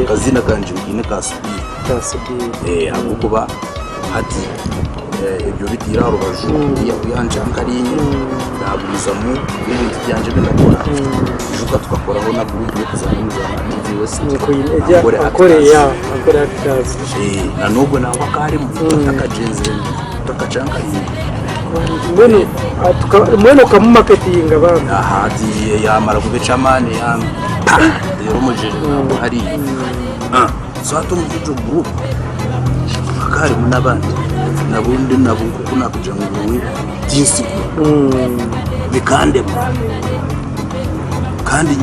akaziina kangye nkaine ka Subiiri. Ka Subiiri. Ahabw'okuba hati ebyo bitiire aha rubaju yancanga nkariinye nagumizamu n'ebintu byangye ebi ndakora ijuka tukakoraho na guruupu y'okuzaana emizaano aha TV West Ankore Ankore Actors na n'ogwo nangwa akaba arimu tutakagyenzire tutakacankariine Mbwenu okamumaketinga bambi. Hati yamara kuba eky'amaani reero omugyere nagwo hariya. So hati omuri egyo guruupu hakaba harimu n'abandi nabo ndi nabo nk'oku naakugira ngu nyowe tinsigura bikandema kandi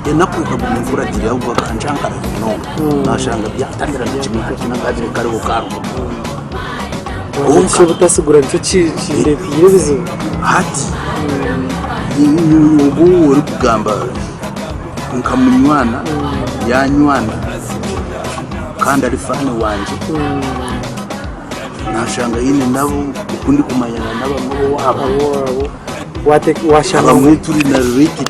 enaku ekaguma enkuratire ahabw'okuba bakancankarana munonga naashanga byatambirana kimwe ahari kimwe akaagira kariho kaarugaho. Kwonka obutasigura nikyo kindeeteire ebizibu. Hati ogwo ou orikugamba nkamunywana yanywana kandi ari faani wangye nashanga haine nabo oku ndikumanyana n'abamwe b'owaabo Ab'owaabo washanga abamwe turi na related.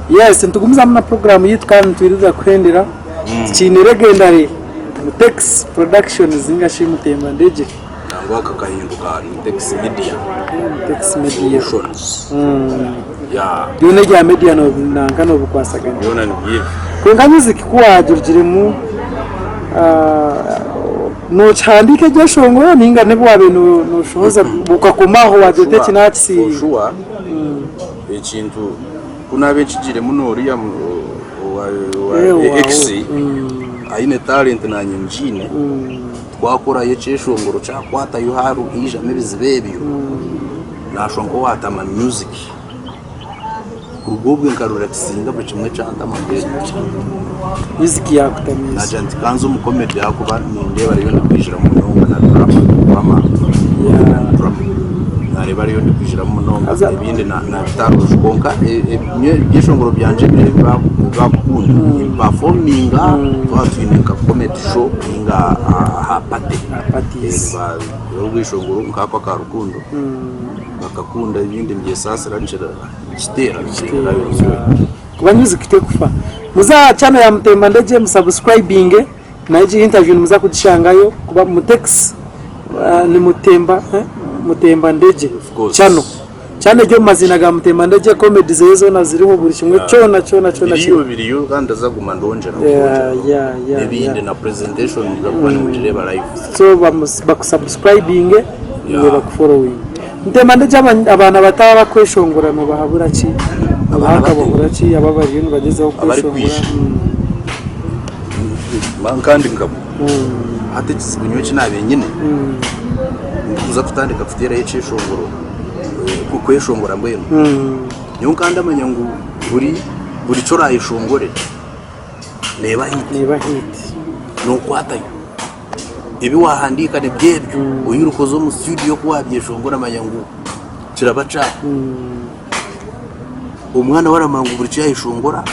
Yes, nitugumizamu na program yaitu kandi nitwiriza kuhendera. Tukiine legendary Mutex Productions ninga shi Mutemba Ndegye. Nangwa kakahinduka Mutex Media. Mutex Media. Solutions. Yeah. Byona ebya media nanka nobikwasaganya. Byona nibyo ebyo. Kwonka music ku wagirugiremu nokihandiika ebyeshongoro ninga n'ebi wabaire noshohoza okakoma aho wagira oti eki nakisiiba. For sure ekintu ku naabe nkigiremu n'oriya owa ex aine talent naanye ngiine twakorayo ekyeshongoro kyakwatayo haijamu ebizibu ebyo nashwa nk'owatama music. Kuruga obwe nkarelakisinga buri kimwe kyantama mbwenu. Music yakutamiiza. Nagira nti kanze omu comedy ahakuba nindeeba ariyo ndikwijiramu munonga na drama, drama, drama. Nareeba ariyo ndikwijiramu munonga ebindi nabitaruju kwonka ebyeshongoro byangye ebiri ebi bakukunda nimbipafominga twaba twine nka comedy show ninga aha party. Parties. Obweshongoro nk'ako aka rukundo. Bakakunda ebindi nibyesaasira nkiteera Kuba music tekufa. Muze aha channel ya Mutemba Ndegye mu subscribinge nayo egi interview nimuza kugishangayo kuba Mutex ni Mutemba Mutemba Ndegye channel. Channel eri omu maziina ga Mutemba Ndegye comedy zeye zoona ziriho buri kimwe kyona kyona kyona Biriyo biriyo kandi ndazaguma ndongyeraho n'ebindi na presentation muza kuba nimugireeba live. So bakusubscribinge iwe bakufollowinge. Mutemba Ndegye abaana bato abakweshongora nobahabura ki? Nobaha akabahura ki abo abariyo nibagyezaho kweshongora? Kandi nkabo hati ekizibu nyowe eki naabaire nyine ndikuza kutandika kuteeraho ekyeshongoro kweshongora mbwenu nyowe nkaba ndamanya ngu buri buri ki oraayeshongore neeba hit Neeba hit. nookwatayo ebi waahandiika nibyo ebyo oyiruka oze omu studio ku waabyeshongora manya ngu kiraba kyaho. Omwana we aramanya ngu buri ki yaayeshongora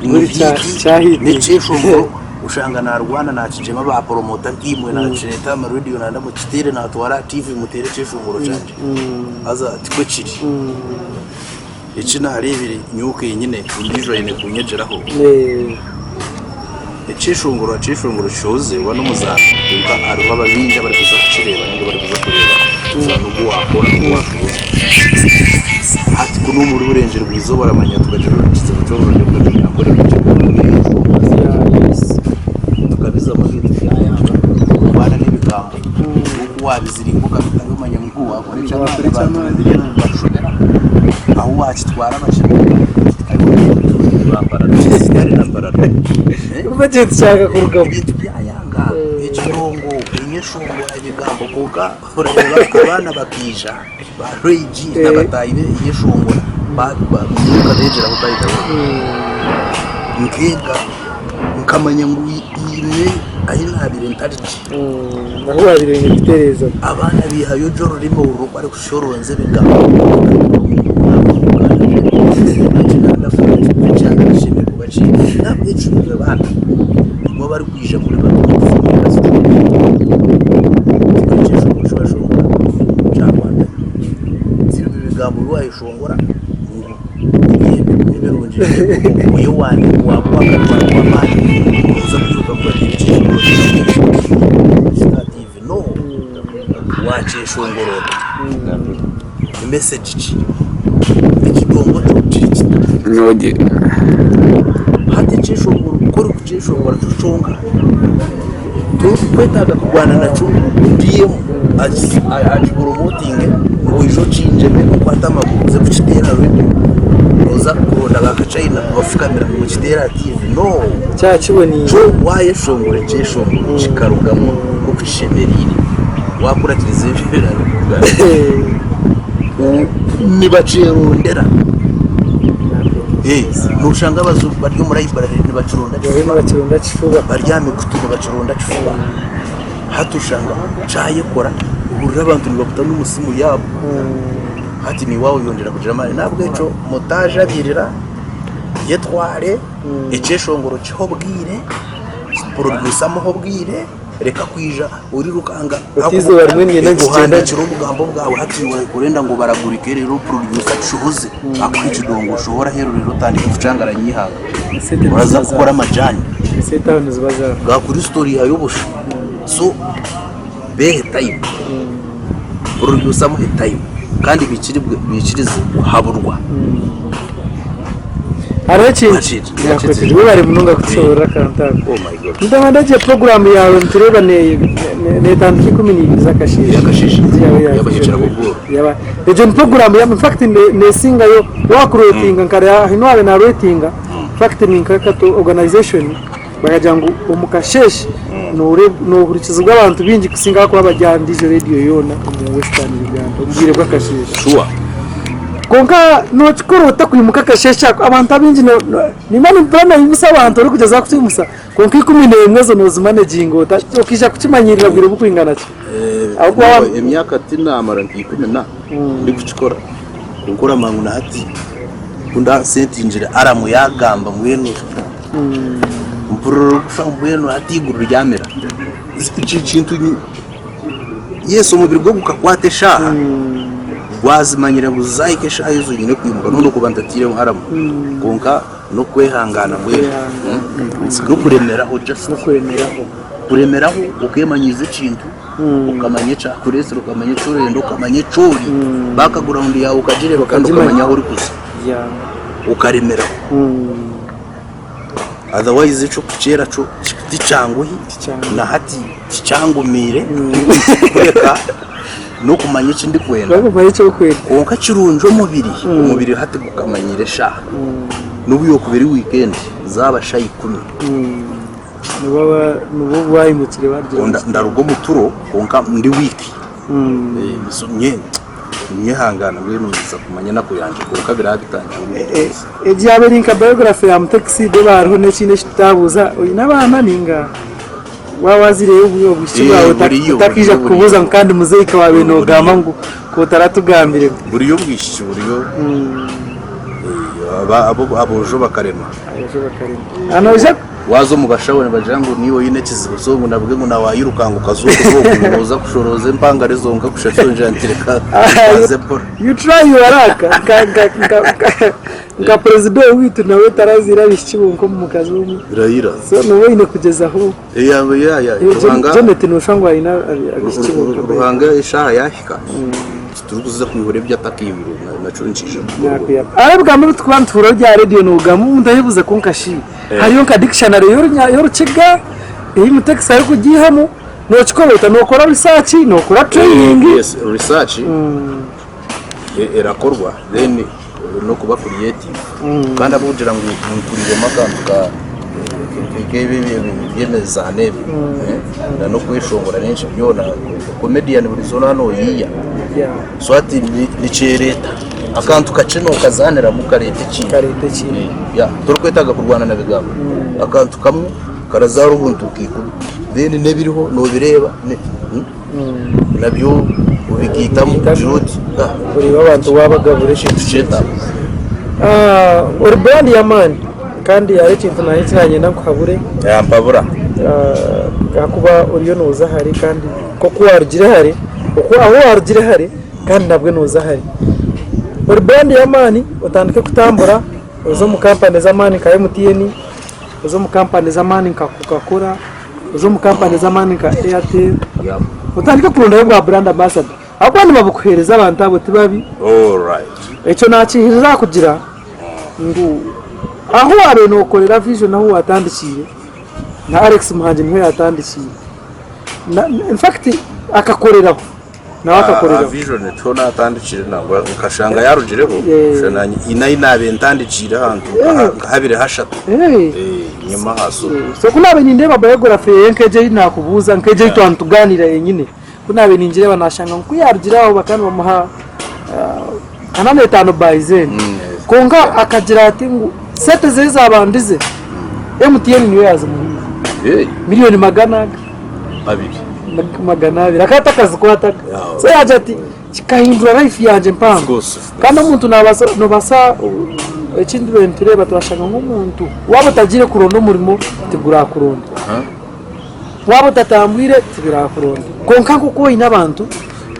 Buri kya hit. N'ekyeshongoro oshanga naarwana naakigyema ba puromota nkaimwe naakireeta aha marediyo nanda mukiteere naatwara aha tiivi muteere ekyeshongoro kyangye. Haza tikwo kiri. Eki naareebire nyowe kenyine ondiijo aine kunyegyeraho. Ekyeshongoro akyeshongoro kishohoze waaba n'omuzaani kwonka hariho abaingi abarikuza kukireeba ninga abarikuza kureeba omuzaano ogu waakora ogu waashohoza. Hati kunu omuri Burengyerwa Izooba oramanya tukagira ekizibu ky'orurimi rw'Orunyankore tukabizamu ebintu byayanga kurwana n'ebigambo oku waabiziringa okabitayo omanya ngu waakora eky'amaani abantu nibashobera ahu waakitwara bakireba. Kuba ekintu kyakakurugamu. Ebintu byayanga ekirongo enyeshongora ebigambo kwonka orareeba abaana bakaija ba Ray-G na bataahi be enyeshongora nkabeegyeraho by the way nkeega nkamanya ngu haine ahu naabaire ntari gye. Ahu waabaire oine kutereeza. Abaana baihayo gye orurimi oru oku arikushororonza ebigambo. Omugoye wangye gwagwa akanwa kw'amaani oza kwiruka kubateera Star TV no wakyeshongora ota? Ni message ki? Ekidongo kyo kiri kita? Hati ekyeshongoro ku orikukyeshongora kyo kyonka Torikwetaaga kurwana nakyo ngu DM akiporomotinge ngu oije okingyeme okwate amaguru oze kukiteera aha reediyo. Nooza kuronda ba kachina bafukamira ngu okiteere aha tiivi. No! Kyaba kiboniire. Kyo waayeshongora ekyeshongoro kikarugamu nk'oku kishemereire, waakuratiriza ebi ebirarikurugamu, nibakyerondera. Nooshanga abazungu bari omu library nibakironda kifuba, bari aha mikutu nibakironda kifuba. Hati oshanga kyayekora ohurira abantu nibakuta n'omu simu yaabo. Hati naiwe waayeyongyera kugira amaani. N'ahabw'ekyo mutaajabirira, yetware, ekyeshongoro kihe obwire, porodyusa amuhe obwire. Reka kwija orirukanga Oti eizooba rimwe niinyenda nkigyenda gye. Ohandiikire obugambo bwawe hati iwe orenda ngu baragurike reero producer akishohoze akuhe ekidongo oshohore aheeru reero otandike kucangaranya eihanga. Esente Oraza niziba kukora zaawe. amajani Esente aho niziba zaawe. ga Kristo orihayo busha. So behe time, producer amuhe time kandi baikiribwe baikirize kuhaburwa. Hariho ekintu Wakiri, Yakwetire. Webare munonga kutushoborera akantu ako. Oh my God. Ndaba ndagye puroguramu yawe nitureeba netandika 12 z'akasheeshe. Y'akasheeshe. Yaaba ya- Y'abahikira b'obworo. Yaba egyo ni puroguramu ya in fact nesingayo wakuretinga nka hine owaaba naretinga in fact ni nka kato organization bakagira ngu omu kasheeshe nohurikizibwa abantu baingi kusinga ahakuba bari aha ndiijo rediyo yoona omu western Uganda omu bwire bw'akasheeshe. Sure. Kwonka nokikora ota kwimuka akasheeshe ako? Abantu abaingi nimba nimpurira naimusa abantu orikugyezaho kutwimusa kwonka 11 ezo nozimaneginga ota? Okaija kukimanyirira bwire bukwingana ki? Ahabw'okuba Nyowe emyaka tinamara nka ikumi na ndikukikora kwonka oramanya ngu na hati ku ndasetingire aramu yagamba mbwenu mpurira orikushusha ngu mbwenu hati eiguru ryamera. Eki kintu Yes omubiri gwo gukakwata eshaaha gwazimanyire ngu zahika eshaaha ezo nyine kwimuka nobu nokuba ntatiireho aramu kwonka n'okwehangana mbwenu n'okuremeraho just kuremeraho okemanyiiza ekintu okamanya ekyakureetsire okamanya eki orenda okamanya eki ori background yaawe okagireeba kandi okamanya ahu orikuza okaremeraho. Otherwise eky'okukyera kyo tikyanguhi na hati tikyangumiire kureka n'okumanya eki ndikwenda kwonka kirungi omubiri, omubiri hati gukamanyiira eshaaha n'obu yookuba eri wiikendi zaaba shaaha ikumi ndaruga omu turo kwonka ndi wiiki. Ninyehangana mbwenu nza kumanya enaku yangye kwonka biraba bitangire omu butuuzi. Egi yaaba eri nka biography ya Mutekisi deeba hariho n'ekindi eki tutaabuuza oine abaana ninga waaba waziireyo obwishiki bwawe otakiija kukubuuza ngu kandi muzeeyi ka waabaire noogamba ngu ku otaratugambire. Buriyo obwishiki buriyo aboojo bakarema. Aboojo bakarema. Noija. Waaza omu bashaho nibagira ngu niiwe oine ekizibu so ngu nabwe ngu nawayiruka ngu okazooka oku ngu nooza kushorooza empangare zonka kusha so ngira nti reka mbanze mpora. You try your luck nka nka nka nka nka perezida owaitu nawe taraziire abaishiki bonka omu mukazi omwe Birahira. so nooba oine kugyezaho. Yeah, yeah, yeah. Ruhanga Janet nooshusha ngu aine abaishiki bonka. Ruhanga eshaaha yahika titurikuza kwihura ebi atakaihwire nakyo nikiija kukorwa. Hariho ebigambo ebi turikuba nituhurira ebya rediyo noogamba omuntu ayebuuza kwonka shi Hariyo nka dictionary y'orukiga ei Mutekisi arikugiihamu, nookikora ota? Nookora research, nookora training? Yes, research erakorwa then n'okuba creative kandi ahabw'okugira ngu nkuriremu akantu ka nk'ebi eby'emizaano ebi na n'okweshongora n'enki byona, comedian buri izooba nooba noyiiya. So hati nikyereeta. Akantu kakye nookazaaniramu kareeta ekintu. Kareeta ekintu. Yeah, torikwetaaga kurwana na bigambo. Akantu kamwe karazaara obuntu nka ikumi. Then n'ebiriho noobireeba nabyo obigaitamu ogira oti ah, Oreeba abantu waabagabura ekintu kyetaago. Ori brand y'amaani kandi hariho ekintu naanye eki naanyenda nkuhabure. Mpabura. Ahakuba oriyo nooza hare kandi nk'oku waarugire hare, oku ahu waarugire hare kandi nabwe nooza hare. Ori brand y'amaani otandike kutambura. Oze omu kampani ez'amaani nka MTN, oze omu kampani ez'amaani nka Coca-Cola, oze omu kampani ez'amaani nka Airtel, otandike kurondayo bwa brand ambassador ahabw'okuba nibabukuheereza abantu abo ti babi. Ekyo naakihirira aha kugira ngu ahu waabaire nookorera Vision ahu waatandikiire na Alex Muhangi niho yaatandikiire. In fact akakoreraho. Nawe akakoreraho. Aha Vision tiho naatandikire nangwa nkashanga yaarugireho Eh. shusha naanye haine ahi naabaire ntandikiire ahantu nka- nka habiri hashatu Eh. Eh, enyima aha so So ku naabaire nindeeba biography ye nk'egyo ei naakubuuza nk'egyo ei twaba nitugaaniira yenyine, ku naabaire ningireeba naashanga ngu ku yaarugire aho bakaba nibamuha ana n'etaano by then. Kwonka akagira ati ngu sente ze ezaabandize MTN niyo yaazimuhaire. Hey, Miliyooni magana aga. abiri 200 akaba atakazikwataga. Yeah. So yaagira ati kikahindura life yangye Of mpango. course, of course. Kandi omuntu nabaasa nobaasa ekindi tubaire nitureeba twashanga ngu omuntu waaba otagiire kuronda omurimo tigurakuronda. Aha. Waaba otatambwire tibirakuronda. Kwonka nk'oku oine abantu,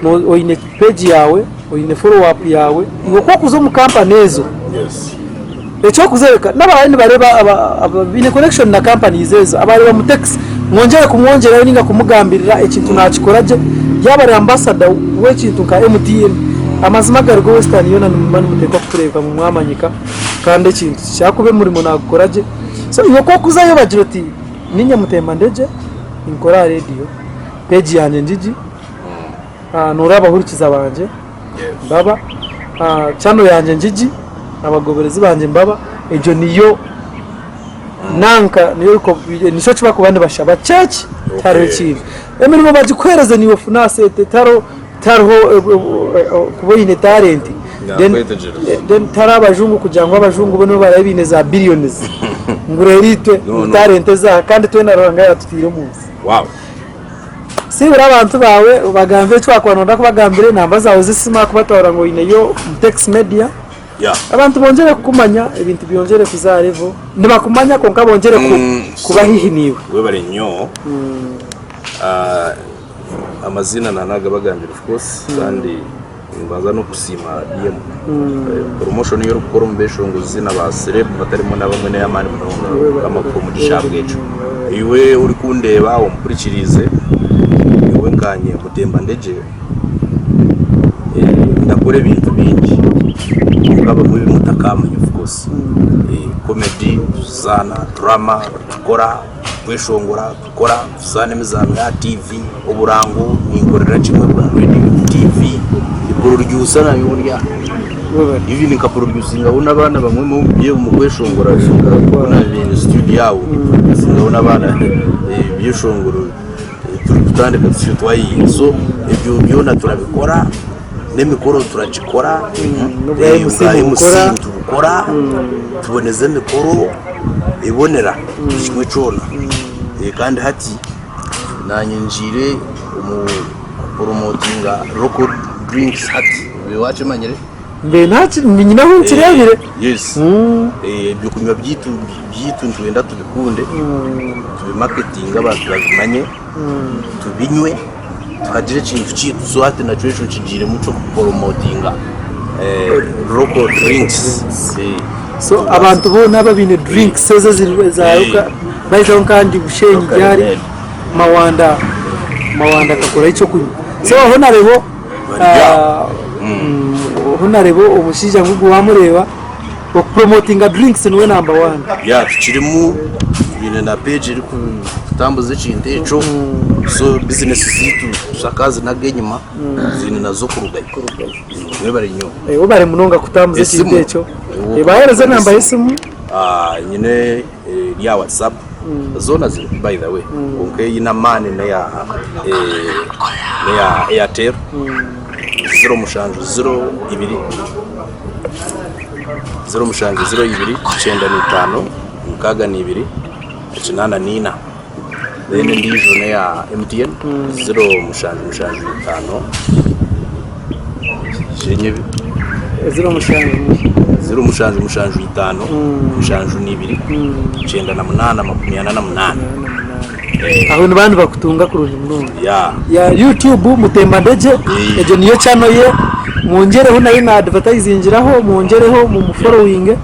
no- oine page yaawe, oine follow up yaawe, iwe ku orikuza omu kampani ezo, Yes. Eky'okuzooreka, n'abaraabe nibareeba abaine connection na companies ezo, abareeba mu text, mwongyere kumwongyerayo nainga kumugambirira ekintu naakikora gye, yaaba ari ambassador w'ekintu nka MTN, amazima agari go Western yoona nimuba nimuteekwa kutureebeka ngu mwamanyika kandi ekintu kyakuba omurimo naagukora gye. So iwe ku orikuzayo obagira oti niinye Mutemba Ndegye, ninkora aha radio, page yangye ngigi, Noora abahurikiza bangye mbaba, channel yangye ngigi, abagoberezi bangye mbaba, egyo niyo nanka nikyo ekibarikuba nibashaba kyeki tihariho ekindi. Emirimo bagikuheereze niiwe ofune aha sente tihariho kuba oine talent then tihariho abajungu kugira ngu abajungu bo nibo baraabe baine za billions ngu reero itwe ngu talent ezaaha kandi twena Ruhanga yaatutaire omunsi. Siibura abantu baawe obagambire eki waakuba nooyenda kubagambira, enamba zaawe z'esimu ahakuba twahurira ngu oineyo Mutex Media. Yeah. Abantu bongyere kukumanya, ebintu byongyere kuza aha level. Nibakumanya kwonka bongyere ku, kuba haihi naiwe. Webare nnyo. Ah, amaziina nanagabagambira of course kandi nimbanza n'okusiima DM. Eh, Promotion ei orikukora omu beshongozi na ba celeb batarimu na bamwe n'ey'amaani munonga. Mukama akuhe omugisha ahabw'ekyo. Iwe orikundeeba ompurikiriize, nyowe nkanye Mutemba Ndegye, ndakora ebintu bingi kwonka bimwe ebi mutakamanya of course. Comedy, tuzaana, drama tukora, kweshongora tukora, tuzaana emizaano ya TV, oburango ninkorera kimwe bwa radio, TV, producer nayo ndi aha. Even nka producingaho n'abaana bamwe omu kweshongora obu studio aho producingaho n'abaana ebyeshongoro turikutandika tutyo twayiga so ebyo byona turabikora n'emikoro turagikora N'obwa MC obwa MC mubukora. nitubukora tuboneza emikoro ebonera buri kimwe kyona kandi hati Naanye ngiire omu kuporomotinga Local Drinks hati obaire waakimanyire? Mbe naki nyine ahu nkireebire. Yes. Ebyokunywa byaitu byaitu nitwenda tubikunde, tubimaketinge abantu babimanye, tubinywe, tukagire ekintu kyaitu so hati nakyo ekyo nkigiiremu ky'okuporomotinga Local Drinks. So abantu boona abaine drinks ezo eziri eza local baijaho nka Bushenyi Local ryari made. Mawanda Mawanda akakoraho ekyokunywa. So honorable Barya. honorable omushaija ngugu wamureeba okupromotinga drinks niwe number one. Ya tukirimu twine na page erikutambuza ekintu ekyo so bizinesi zaitu tushaka enyima ziine nazo kurugayo. Webare nnyo. Eh, webare munonga kutambuza ekintu Esimu. ekyo. Eh, bahereze enamba y'esimu. Ah, nyine eh, erya WhatsApp zoona ziri by the way kwonka eine amaani neya eh, neya Airtel 07 02 07 02 95 62 84 Then endiijo n'eya MTN 0 7 7 5 Shenyebi 0 7 0 7 7 5 72 98 48. Aho niba nibakutunga kurungi munonga. Yeah. Ya YouTube Mutemba Ndegye egyo niyo channel ye mwongyereho nayo na advertisingiraho mwongyereho mumufollowinge.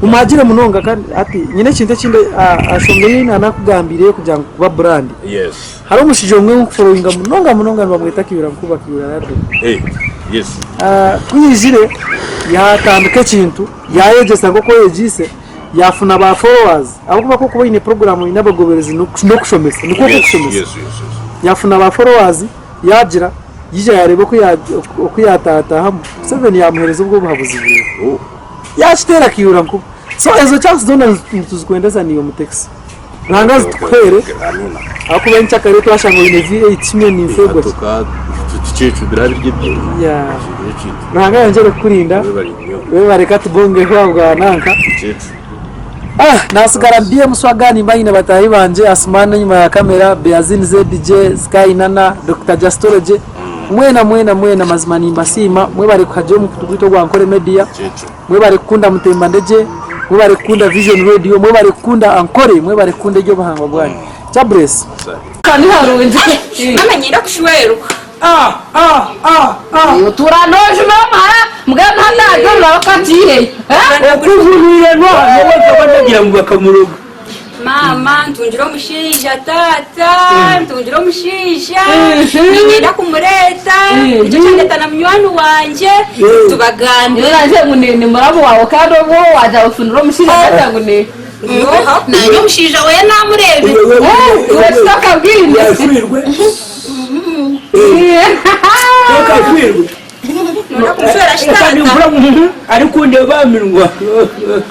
Mumuhagire munonga kandi hati nyine ekintu ekindi ashonga ei nanakugambiireyo kugira ngu kuba brand. Yes. Hariho omushaija omwe ou nkuforowinga munonga munonga nibamweta Kiura Nkuba Kiura Rado. Eh, yes. Ku yaizire yaatandika ekintu yaayegyesa nk'oku oyegyeise yaafuna ba followers ahabw'okuba ku orikuba oine puroguraamu oine abagoberezi n'okushomesa nikwo Yes, kushomesa. yes, yes, yes. Yaafuna ba followers yaagira yaija yaareeba oku yaataatahamu Museveni yaamuheereza obwo obuhabuzi bwe. Oh. Yaakiteera Kiura Nkuba. So ezo chance zoona nituzikwendeza niiwe Mutekisi. Ruhanga azitukuheere Amina. ahakuba enkyakare twashanga oine V8 kimwe ninfegwa ki. Atoka tukicubira birya ebyintu. Yeah. Ekintu. Ruhanga ayongyere kukurinda. Webale nnyo. Webare katubongeho ahabwa nanka. Kyetu. Ah, nasigara BM Swaga nimba nyine bataahi bangye Asumani enyima ya kamera, Beazin ZJ, Sky Nana, Dokita Justology. Mwena mwena mwena mazima nimbasiima mwebare kuhagira omukutu gwaitu ogwa Ankole Media. Kyetu. Mwebare kukunda Mutemba Ndegye, mwebare kukunda Vision Radio, mwebare kukunda Ankole, mwebare kukunda eby'obuhangwa bwanyu. Jah bless. Ka ni harungi. Mama niinyenda kushwerwa. Otuura noojuma omuhara mbwenu hati ahari orurabo okatiiheyo. Okujunire noha nyowe nkaba ndagira ngu bakamuroga. Maama ntungire omushaija taata ntungire omushaija niinyenda kumureeta nikyo kyandeeta na munywani wangye tubagambire. Nyowe ngu ni muramu waawe kandi obwo waagira ofunire omushaija taata ngu ni. Naanye omushaija we naamureebire. Iwe titokabwine. Yashwirwe. Tokashwirwe. Noija kumushwera shi Reka taata? nimpura ngu arikundeeba aha minwa.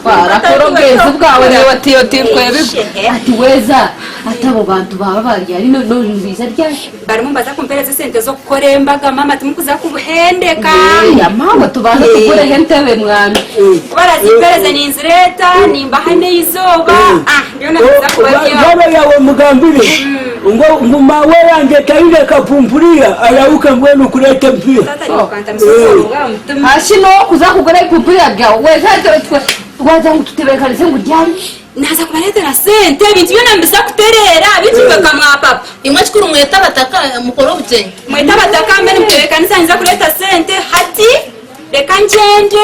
Warakora obwezi bwawe naiwe ati otikwebigwa. Ati weeza ati abo bantu baaba bari ari nobiija ryari? Barimu nibaza kumpereza esente z'okukora embaga maama timukuza kuhendeka. Eya maawe tubanze tugureho entebe mwami. Ku barazimpereze ninzireeta nimbaha n'eizooba ah byona nibiza kuba byabo. Baba yawe mugambire ngu ngu mawe yangye taine kapumpuriya arahuke mbwenu kureta empiha. Taata nyowe okantamisa obwoba bwa mutima. Hashi n'okuza kugura ebipumpuriya byawe weeza wagira ngu tutebeekanise ngu ryari? Naaza kubareetera sente ebintu byona nibiza kutereera beitu imwe ka mwapapa. Imwe ekikuru mwete abataka mukore obugyenyi. Mwete abataka mbwenu mutebeekanise ninza kureeta sente hati reka ngyende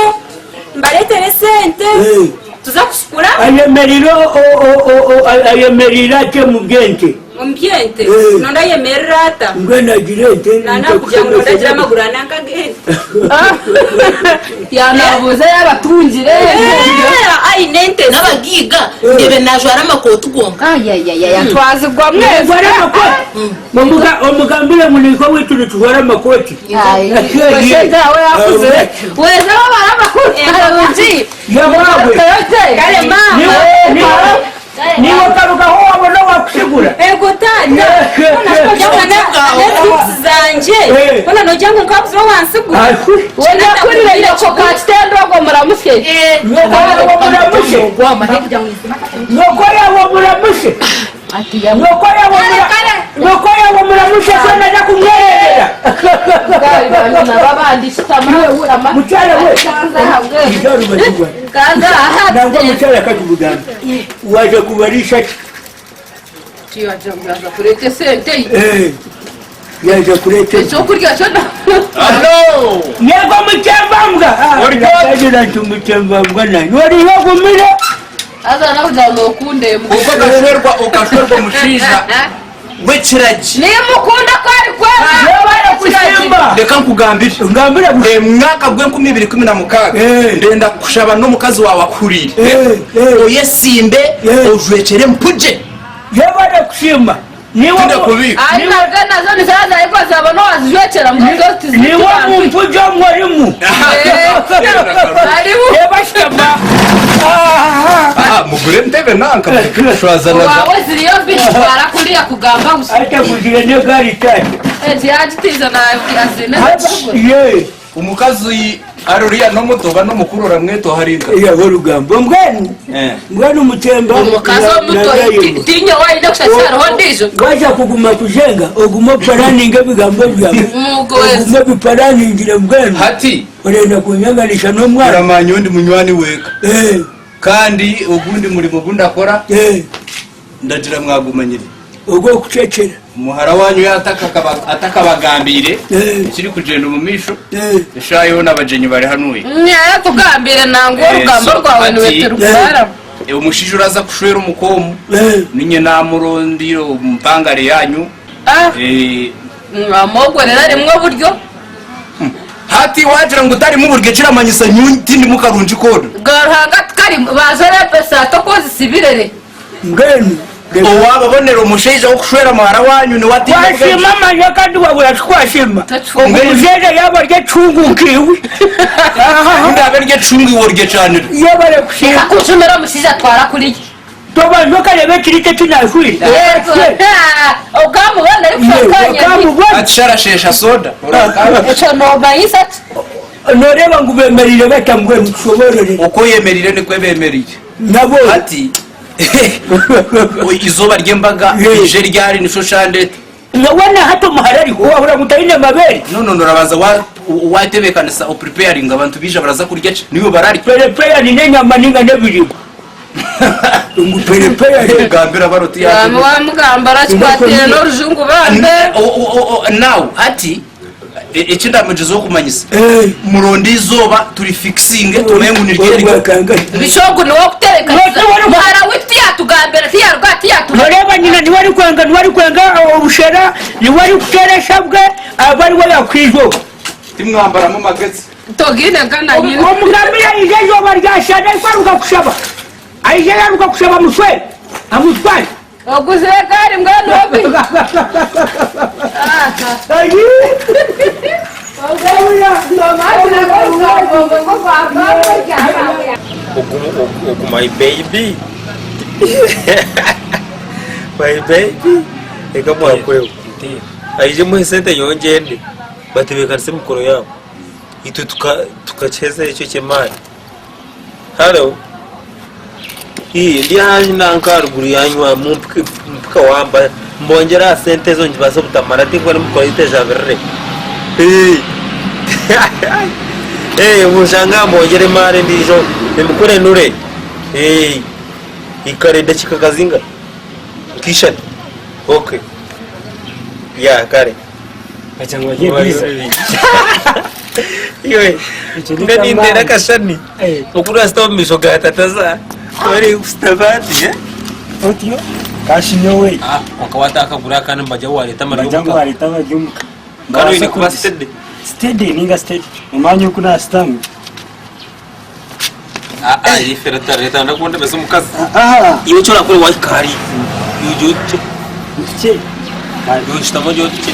mbareetere sente tuze kushukura. Ayemerire ayemerire ata omu by'ente? Omu by'ente? Nondi ayemerire ata? Mbwenu agire ente Nakugira ngu nondi agire amaguru ana nk'ag'ente. Yaanabuuza yaaba atungire. Aine ente ze. N'abagaiga ndeebe naajwara amakooti gonka. Ayayayaya twazigwa mwezi. Ojwara amakooti? Omugambire ngu naitwe owaitu nitujwara amakooti. Omushaija we yaakuzire. Weeza wabara amakooti marungi. Yabwawe. Kare maama. Niiwe okarugaho wabona owakusigura. Ego taata. Hoona shi nogira ngu na tipusi zangye. Hoona nogira ngu nkabuzire owansigura. Weena akurire nyoko kakitenda ogwo muramusye. Nyoko yaawe omuramusye. Nyoko yaawe omuramusye. Nyoko yaawe nyoko yaawe omuramusye twena aza kumwereebera. Mukyara we. Ija orubaju rwangye. Nangwa mukyara katubugambe. Waaza kubariisa ki? Yaza kureeta esente. Eh, yaza kureeta Ekyokurya kyona. Halo! Yego mukyembambwa. Ori Ndagira nti mukyembambwa nanye. Oriho ogumire. Haza nakugira ngu nokunde Ubwo okashwerwa okashwerwa omushaija w'ekiragi. Nimukunda ku ari kwera. Yebare kusimba. Reka nkugambire. Ngambire busha. Omwaka gw'enkumi ibiri ikumi na mukaaga Eh. ndenda kukushaba n'omukazi waawe akuhuriire. Eh, eh. Oyesimbe Eh. ojwekyere empugye. Yebare kusiima. Niiwe Tinde kubiika. Ari naruga nazo nizaza ariko zabona wazijwekyera mu zo Niiwe omumpugye omu orimu. Arimu. Reba shitama. Ah, mugure entebe nanka mureke kushwazana. Wawe ziriyo mbiri twara kuriya kugamba gusa. Ataguzire n'egaari taata. Egi yagitiiza na azine. Ye. Omukazi ari oriya n'omuto oba n'omukuru oramweta oha ari nka? Yaho orugambo mbwenu mbwenu mutemba Omukazi omuto tinyowe aine kushasha hariho ondiijo. Waza kuguma kuzenga ogume oparaninge ebigambo byawe ogume obiparaningire mbwenu Hati orenda kunyanganisa n'omwana. Oramanya ondi munywani w'eka kandi ogundi murimo ogu ndakora ndagira mwagumanyire. Ogw'okucecera. Muhara wanyu yaaba atakabagambiire ekirikugyenda omu maisho, eshaaha yoona abagyenyi bari hanuya. Yaatugambire nangwa orugambo rwawe niwe turikuraaramu. Omushaija oraaza kushwera omuka omu, niinye naamurondeire omu mpangare yaanyu. Mwamwogorera rimwe oburyo. Hati waagira ngu tarimu buryo kiramanyisa nyowe tindimu karungi koona. Ga Ruhanga tikarimu, banza oreebe esaati oku ozisibirere. Mbwenu Owaababonera omushaija w'okushwera muhara waanyu niwe ataine Twasiima bwengye. amanya kandi wabura tikwasiima. Ogu mushaija yaaba ari ekihungu nkaiwe. Ku ndaabe ndi ekihungu iwe oryecanira. Yebare kusiima. Reka kunshumira omushaija atwara kuriya. Tobanza okareeba ekirika eki naashwire. Okamubona arikushwa akanya. Okamubona. Ati shi arasheesha soda. Ekyo noomanyisa ki? Nooreeba ngu beemereire bata mbwenu tushoboorore. Oku oyemereire nikwo beemereire. Nabo. Hati eizooba ry'embaga riije ryari nikyo kyandeeta. Nyowe na hati omuhara ariho wahurira ngu taine mabeere. No no orabanza watebeekanisa opreparinga abantu baija baraza kurya ki niiwe bararya. Perepeya nina enyama ninga n'ebiribwa ngu perepeya. Gambira baro ti Wamugamba arakikwatire n'orujungu bambe. Now hati Eki ndamugyezaho kumanyisa, muronde eizooba turifikisinge tumanye ngu niryo eryo. Bisha ogu niwe okutebekanisa. Muhara witu tiyatugambira, tiyaruga aha tiyatuha. Noreeba nyina niwe arikwenga niwe arikwenga obushera, niwe arikuteera eshabwe, abe ariwe yakuha eizooba. Timwambaramu magezi. Togiine nka na nyina. Omugambire aije eizooba ryashana arikwaruga kushaba, aije yaruga kushaba amushwere, amutware. Oguzire egaari mbwenu obi. Ogu my baby my baby reka mwakwewe aije muhe sente nyowe ngyende batebekanise emikoro yaabo itwe tukakiheza ekyo eky'emaani. Haro Ii ndi aha nanka aharuguru yanyu aha mumpike mpika wamba mbongyere aha sente ezo ngibaase obutamara tinkuba nimukora itejabirire Ii Ee munshange aha mbongyere emaara endiijo emikoro enure Ee ikara edakiika nka zingahi nka ishatu okay yeah kare. Iwe nga ninteera akashushani oku orasita omu maisho ga tata za ori kusitama ati Otyo kashi nyowe. Kwonka watakagura akandi nibagya ngu wareeta amari Nibagya ngu omuka. wareeta amari omuka. Kandi oine kuba steady. Steady ninga steady. Omanye oku nasitami. Aa ife reta reta ndakundebesa omukazi. Iwe eki orakore wahika hariya iwe ogye otukye. Ntukye? Iwe shutama ogye otukye.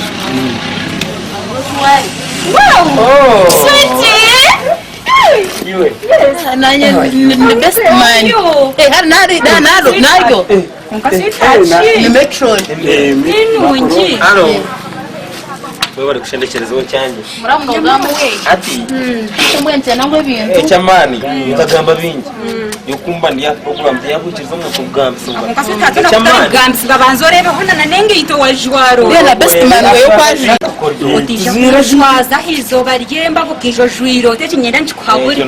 Iwe. Nanye ni best man. Eh, hari nari naryo naryo. Ni metron. Ninungi. Haro. Webare kushendekyereza ekyangye. Muramunogamu we. Hati Mbwenu nkyenda ngu ebintu. eky'amaani nkagamba bingi yokumba ndi aha program tiyakwikiriza omuntu kugambisibwa Konka sweetheart toona kutarikugambisibwa banza oreebeho na n'engaito wajwara Uriya na best man wewe oku ajwire. Otaija kunjwaza aha izooba ry'embaga okaija ojwaire oti eki niinyenda nkikuhabure.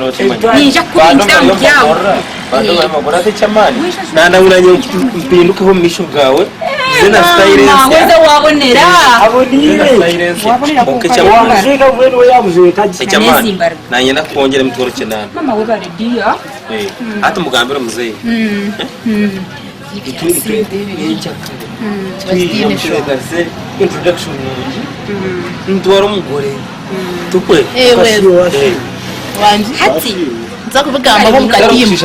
Niinyija kukubingira omu byawe. Nandabura nyowe mpindukeho omu maisho gaawe nze na style ensya. Weze wabonera. Aboniire. Kwonka eky'amaani eky'amaani nanyenda kukwongyera emitwaro kinaana. Mama webare dear. Hati mugambire omuzeeyi. Itwe itwe nyenkyakare twija mutebeekanise introduction nungi nitwara omugore tukwe. Wangi. Hati. Nza kubigambaho omu katimu.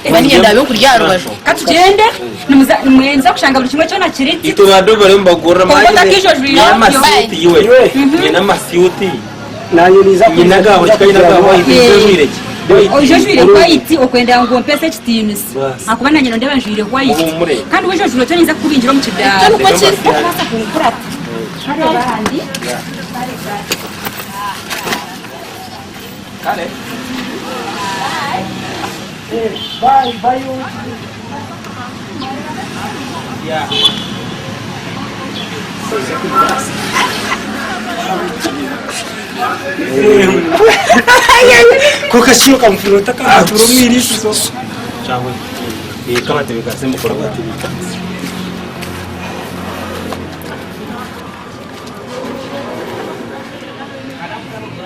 Kuba niinye ndaabe nkurya aha rubaju. Ka tugyende, nimuza kushanga buri kimwe kyona kiri Itwe bantu bariyo nibagurira Kwonka otakijojwire nyine amasiuti iwe. Nyine amasiuti. Nyine aga white kandi nyine aga white. Oija ojwire ki? White. Oija ojwire white okwenda ngu ompese ekitiinisa. Ahakuba nanye nondeeba njwire white. Kandi waija ojwire otyo ninza kukubingira omu kidaara. Ekyo nikwo kiri. Tokubaasa kunkurata. Hariho abandi. Kare. Bye bye. Yeah. Konka shi okamufurira otakamutura omu iriisizo. Kyangwe. Kabatebekanise emikoro.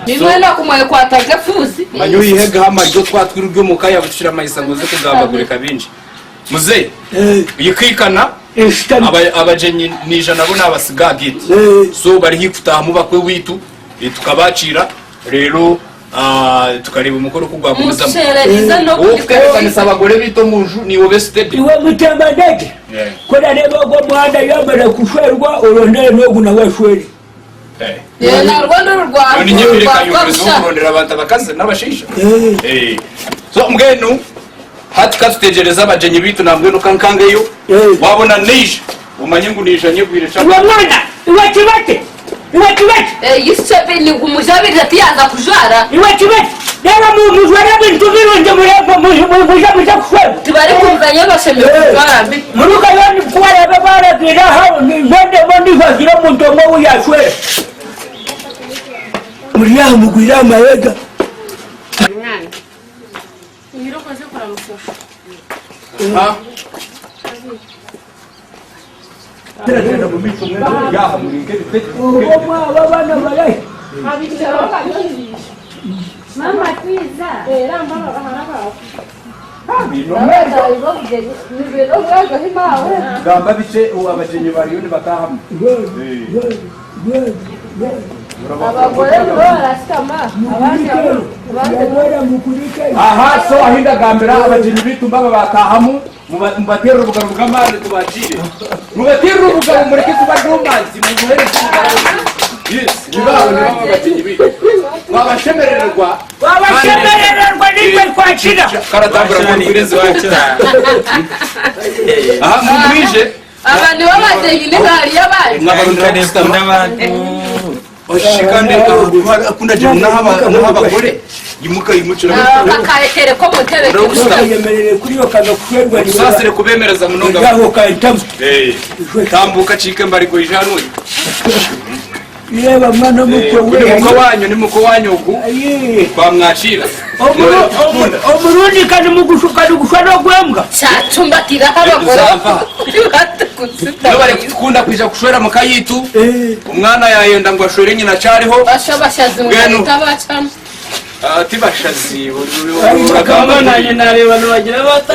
Nimwenda kumwekwata nk'efuuzi. Manya oyihegaho amaryo twatwire ori omu ka yaawe tukiramayisa ngu oze kugambagurika bingi. Muzei, yikaikana abagyenyi naija nabo nabasiga aha gate. So bari haihi kutaahamu bakwe waitu, tukabakiira reero tukareeba omukoro oku gwagumizamu. Mutushererize n'oku Ow'okutebeekanisa abagore baitu omu nju niiwe obe steady. Iwe Mutembandege, ku orareeba ogu omwana yaamara kushwerwa orondere n'ogu nawe ashwere. Narwo Nyowe ninyebire kayongorezo kurondera abantu abakazi n'abashaija. So mbwenu hati katutegyereze abagyenyi baitu nambwenu kankangeyo wabona naija omanye ngu naija nyegwire Iwe mwana, iwe kibate, iwe kibate. Mujabiriza tiyaza kujwara. Iwe kibate, reeba mujware ebintu birungi muze muze kushwerwa. Tibarikumanya bashemereire kujwara mbi. Murugayo ku baraabe baaragiire aha nondeba ondiijo aziire omuntu omwe ou yaashwera. Muri aha mugwire aha mahega. Obwo mwaba abaana barahi? Mama twiza. Gamba bikye abagyenyi bariyo nibatahamu. Abagore nibo barashutama abandi Aha so ahi ndagambira abagyenyi baitu mbaba batahamu mubaterere obugaro bw'amaani tubakiire. Mubaterere obugaro mureke kubaryomanzi mumuhereze obugaro. Yes, nibabo nibabo abagyenyi baitu. Twabashemerererwa. Twabashemerererwa nitwe twakira. Karatambura murwireze Aha mugwije. Aba nibo bagyenyi nihariyo abandi. Mwabarondera kusitama. Oshikande akunda je naha abagore yimuka yimukira. Bakarekere ko mutebe. Yemerere kuri yo kaza kushwerwa. Tusasire kubemereza munonga. Yaho kantamu. Eh. Tambuka chike mbariko ijanu. Reba mwana mukwe we. Ni muko wanyu ni muko wanyu ogu. Bamwakira. Omurundi kandi mugushuka nigushwa n'ogwembwa. Cacumbatiraho abagore. Nibo bari kutukunda kwija kushwera muka yitu. Omwana yayenda ngu ashwere nyina akyariho. Basha bashazi Mbwenu. mugareka bacamo. Ah, tibashazi Bakaba nanye nareeba nibagira bata.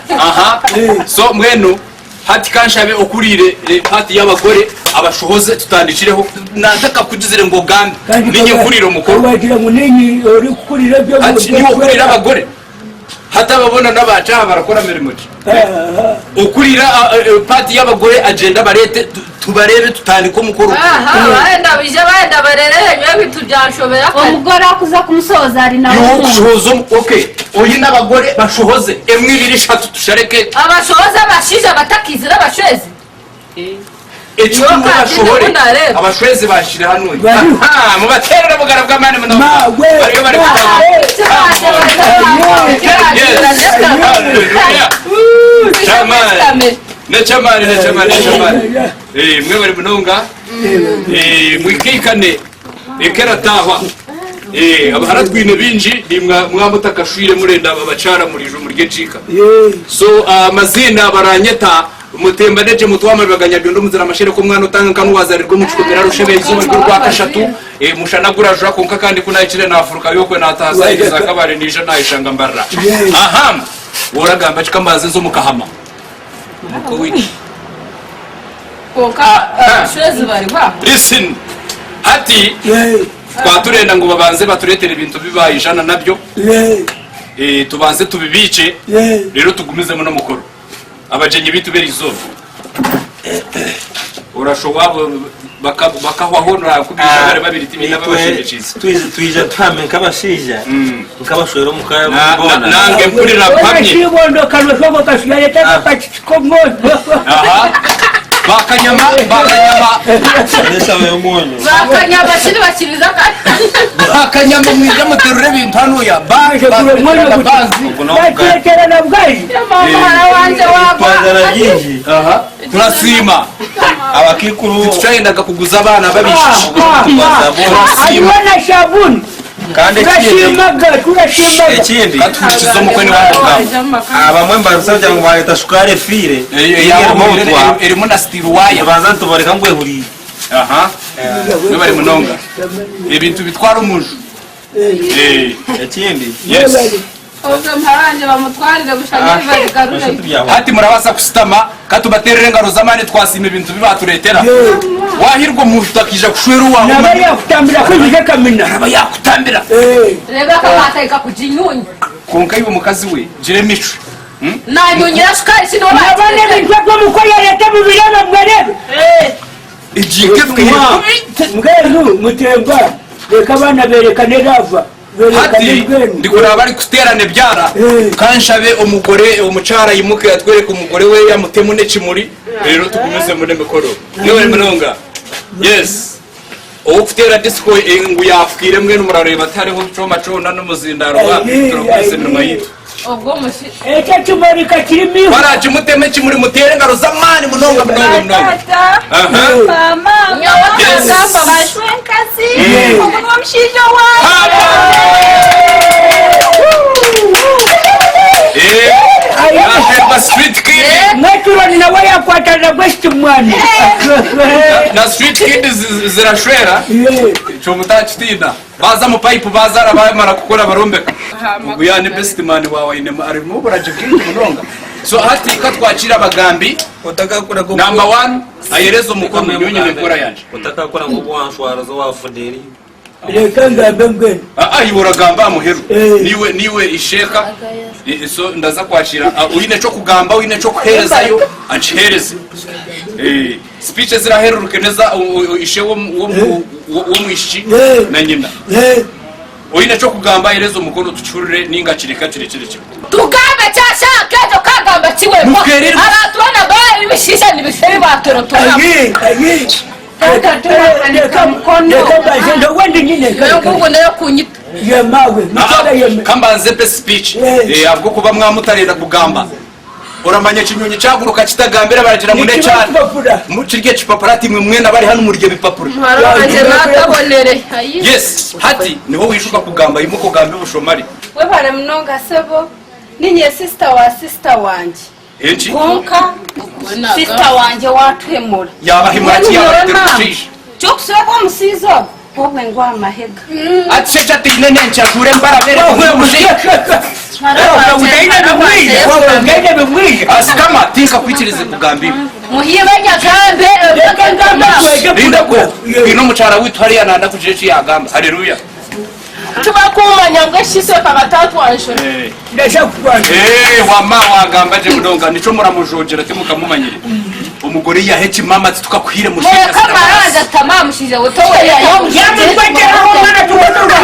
Aha so mbwenu hati kanshabe okuriire pati y'abagore abashohoze tutandikireho nataka kugizire ngu ogambe ninye nkurire omukoro Wagira ngu ninye orikukurira ebyo. Hati niwe okurira abagore hati ababona n'abacaha barakora mirimo ki okurira pati y'abagore agenda barete tubarebe tutandike omukoro Aha, bahenda bije bahenda barere ebintu byanshobera. Omugore akuza kumusohoza ari nawe. Iwe okushohoza okay oyine abagore bashohoze emwe ibiri eshatu tushareke Abashohoza abashaija batakizire abashwezi. Ekikuru bashobore abashwezi bashire hano Aha, mubaterere obugara bw'amaani munonga bariyo bari Nekyamaani nekyamaani nekyamaani Eh, mwebare munonga Eh, mwikaikane eka eratahwa Eh, abahara twine bingi nimwa mwamutakashwire murenda aba bakyara murije omuri ekiika so amaziina baranyeta Mutembadegye Mutwama Rubaga Nyabyondo Omuzira Mashereka Omwana otanga nka n'owazarirwe omu kikomera Rusheba eizooba ry'orwakashatu Mushana gurajwa kwonka kandi ku nahikire nafuruka yokwe nataha sayidi za Kabale naija nayeshanga Mbarara Aha Woragamba ki kambanze nze omu Kahama Mukwe waitu Kwonka abashwezi bariho aho. Listen Hati twaturenda ngu babanze baturetere ebintu bi bayijana nabyo tubanze tubibiikye reero tugumizemu n'omukoro. Abagyenyi baitu b'erizooba orasha owaabo bakahwaho nakubiija bari babiri tibaine ababashendekiize. Twija tuhame nk'abashaija nk'abashwera omu ka boona. Nange mpurira mpamye. Ekibondo karushogo kasigaye kakakitsika omwoyo. Bakanyama bakanyama. N'eshaaho y'omwonyo. Bakanyama kiri bakiriza Bakanyama mwije muterure ebintu hanuya. Bateekerana bwahi. Twazara byingi. Turasiima. Abakikuru. Titukyayendaga kuguza abaana b'abaishiki. Hariho na shabuni. Kandi Turashimaga, turashimaga. Ekindi. Katuhurikize omukwe niwe akugamba. Abamwe nibarusa kugira ngu bareta shukaari efiire. Erimu na steel wire. Nibanza nitubareka ngu ehuriire. Aha. Mwebare munonga. Ebintu bitwara omunju. Eh. Ekindi. Yes. Obwo muhara wangye bamutwarire busha n'ebibarigarureyo. Hati murabaasa kusitama katubaterere engaro z'amaani twasiima ebintu bi batureetera. Wahirwa omuntu akaija kushwera owaawe. Naba yakutambira kwijuje ekamina. Araba yakutambira. Reeba akaba kuginyunya. Kwonka iwe mukazi we gira emicwe. Nanyunyira shukaari shi niwe Nabona ebintu ebi omuko yareta mubirebe mwerebe. Mbwenu mutemba reka abaana berekane lava berekane Hati mbwenu. ndikuraba bari kuterana ebyara kanshabe omugore omukyara ayimuke atwereke omugore we amutemu n'ekimuri rero tugumizemu n'emikoro. Mwebare munonga. Yes. Ow'okuteera disco ngu yaafukiire mbwenu murareeba tihariho kyoma kyona n'omuzindaaro turakozesa eminwa yaitu. Obwo omushi. Ekyo ekimuri ka kirimo ihwa. Barakimutema ekimuri muteere engaro z'amaani munonga munonga munonga. Tata, Aha. mama, Yes. bashwenkazi, ogu niwe mushaija wange. Eh, yashwerwa street kid. Mweturani nawe yakwatana gwesti mwana. Na street kid zirashwera. Ekyo mutakitina. Baza mu pipe bazara bamara kukora barombeka. Ogu ya ni best man wawe aine arimu oburagye bwingi munonga. So hati katwakira abagambi. Number one, ayereza omukono nyowe nyine enkora yangye. Otakakora nk'oku wanshwara zo wafuderi. Reka ngambe mbwenu. Ah, iwe oragamba aha muheru. Niwe niwe isheeka. So ndaza kwakira ah, oine eky'okugamba oine eky'okuheerezayo akiheereze. Eh, speech eziraheruruke neza ishe w'omwishiki na nyina. Oine eky'okugamba ahereze omukono tukihurire ninga kireka kirekire kimwe. Tugambe kyashaka ekyo kagamba kiwekwa. Mukererwe. Abantu boona bari ebishiisha nibisha ebi batorotora. Ayi ayi. Reka mbaze ndowendi nyine. Nayo nayo kunyita. Yemawe. Mutara yeme. Kambanze mpe speech. Eh, ahabw'okuba mwamutarenda kugamba. Oramanya ekinyonyi kyaguruka kitagambira baragira ngu n'ekyana. Kirye ekipapura ati imwe mwena bari hano murye ebipapura. Muhara wangye natabonere. Ayi. Yes, hati niho wijuka kugamba imuka ogambe obushomari. Webare munonga sebo ninye sister wa sister wangye Enki? konka sister wangye watuhemura Yabahemura ki yabaretera omushaija? kyokusooka omusiizi ogu obwe ngu amahega Ati shekye ataine n'enki ajuure embara abeere kumwe omushaija. Asikama tinkakwikirize kugamba iwe. Muhibe nyagambe. Linda ko twine omukyara waitu hariya nanda kugira eki yagamba. Haleluya. Tubakumanya ngu eshise kabatatwanjura. Eh, wama wagamba gye munonga nikyo muramujogera timukamumanyire. Omugore yaha ekimama ati tukakuhire mushaija. Mureka amaraza atama mushaija we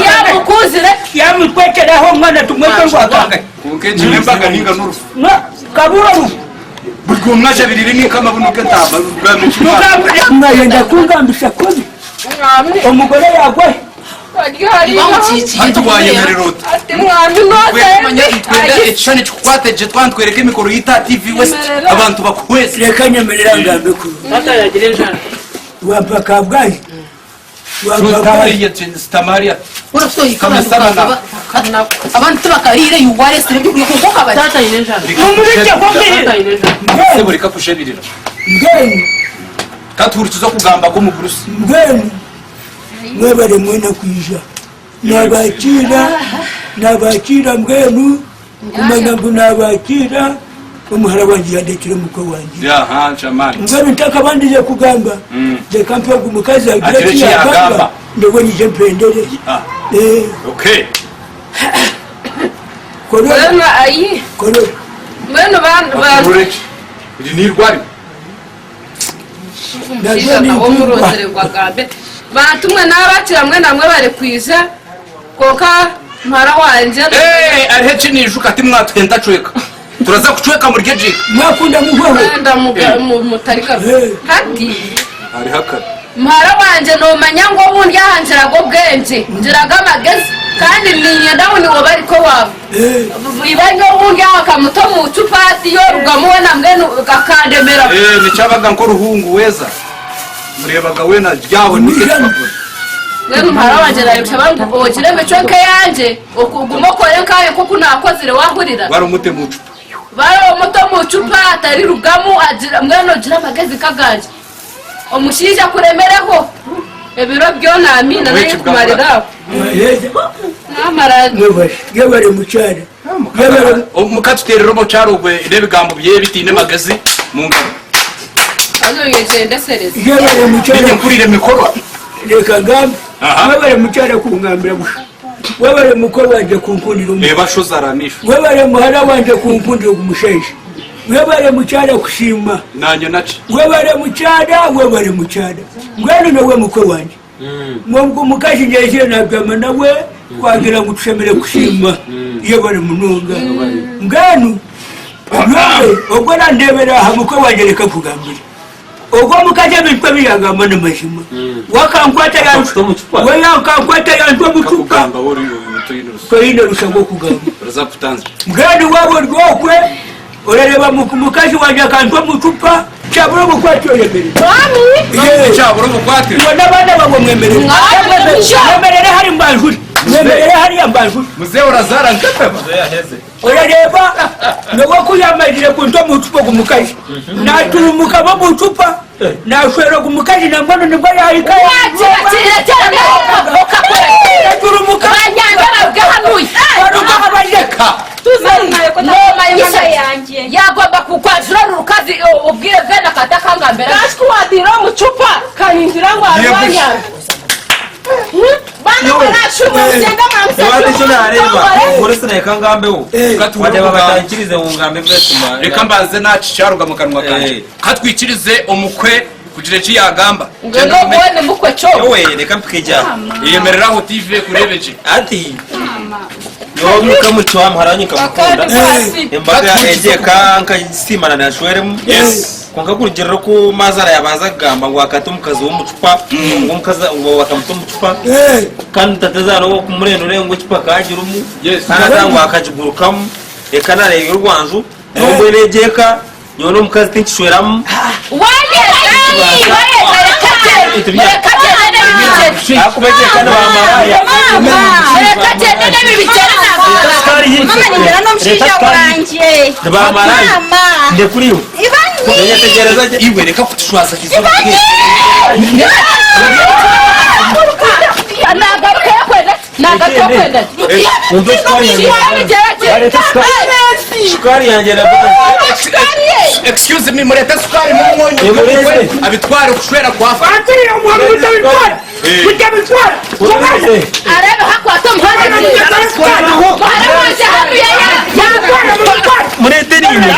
Yamukuzire. Yamutwekeraho omwana tumwete rwakanga. Konka egi n'embaga ninga n'orufu. Kabura orufu. Buri omwe ajabirire nk'enkama bunuka entaama. Mwayenda kungambisa kubi. Omugore yagwe. Hati wayemerera ota. Ati mwami Twenda ekishushani kikukwate gye twantwereka emikoro yita TV West abantu bakuhweze. Reka nyemerera ngambe kubi. Wampa kabgayi. Sitamaria Sitamaria. Abantu tibakarire yuwaresire by'ukuri kuko kabari. Sebo reka kushabirira. Mbwenu. Katuhurikiza okugamba kw'omugurusi. Mbwenu mwebare mwena kwija nabakiira nabakiira mbwenu kumanya ngu nabakiira omuhara wangye yandekire omukwe wangye Aha, chamani. mbwenu ntakabandize kugamba reka mpe ogu mukazi agire Agire eki eki yagamba yagamba. ndowe nyije mpendere Ah. Eh, Okay. korora Mbwenu ayi. korora Mbwenu bantu. Ureki. Iri ni irwari. Omushaija nawe omurozire ngu agambe. Bantu mwe nabakira mwe namwe bari kwija konka muhara wangye. Eh, ariho eki nijuka timwatuhenda cweka. Turaza kucweka murye jika. Mwakunda muhweho. Mwenda mutarika. Hati Hariho akabi. muhara wangye nomanya ngu obundi aha ngiraga obwengye ngiraga amagezi kandi niinyenda ngu niwe bariko waawe. Iba obundi aha kamuta omu cupa ati yorugamu wena mbwenu akandemera. Eh, nikyabaga nk'oruhungu weza. Murebaga wena ryaho nikekipapura. Mbwenu muhara wangye nayekushaba ngu ogire emicwe nk'eyangye ogume okore nkaye nk'oku nakozire wahurira. Bari omute mu cupa. Bari omuta omu cupa atari rugamu agira mbwenu ogire amagezi nk'agangye. Omushaija akuremereho ebiro byona amiina naye kumarira aho. Namara. Yebare mukyara. Mukatuterera omukyara ogwe n'ebigambo bye bitiine magezi mu ngaro. Haza oyegyendesereze. Yebare mukyara. Ninye mpurire emikorwa. Reka ngambe. Webare mukyara kungambira busha. Webare mukwe wangye kunkundira omu. Reba shozara amaisho. Webare muhara wangye kunkundira ogu mushaija. Webare mukyara kusiima. Nanye naki? Webare mukyara, webare mukyara. Mbwenu nowe mukwe wangye. Ogu mukazi nyezire nabyama nawe twagira ngu tushemereire kusiima. Yebare munonga. Mbwenu nyowe ogwo orandebera aha mukwe wangye reka nkugambire. Ogwo omukazi ebintu ebi yagamba namazima. We akankwata we akankwata yantwa omucupa. Toine rusa rw'okugamba. Mbwenu waaba ori okwe orareeba mukazi wangye akantwa omucupa kyabura obukwate oyemerere. Iwe n'abaana baawe mwemerere. Mwemerere hari mbanjure. Mwemerere hariya mbanjure. Mzee orazara nkataba. Orareeba nyowe ku yaamazire kunta omu cupa ogu mukazi, naaturuumukamu omu cupa, naashwera ogu mukazi nambwenu nibwo yaahika Yaaturuumuka baruga aha bareka. Yagomba kukwajura oru rukazi obwire bwena akatakangambira. Kashi ku waatiire omu cupa kanyingira ngu arwanyanga. Reka mbanze nakikyaruga mu kanwa kangye. Katwikirize omukwe kugira eki yagamba. Yemerera aho TV ekureebe gye. Ati nyowe nkamucwa muhara wangye nkamukunda embaga egi eka nkagisiimana nashweremu kwonka kurugiirira oku mazaara yabanza kugamba ngu akata omukazi we omu cupa ngu omukazi ngu bakamuta omu cupa kandi tatazaara okumurendura ngu ecupa akagirimu kandi aza ngu akagigurukamu eka nareebya orwanju nyowe mbwenu egi eka nyowe n'omukazi tinkishweramu. Ahakuba egi eka ni baamaraaya. Mama ningira n'omushaija wangye. Ni baamaraaya. Mama. Ndekura iwe. Ibanyi. Yetegyereza gye. Iwe reka kutushwaza Ibanyi. Nagaruka yakwenda nagaruka yakwenda. Shukaari yangye na Excuse me, murete sukari mu mwonyo abitware kushwera kwafa. Arebe hakwata omuhanda. Muhara wangye hanu Murete nimwe.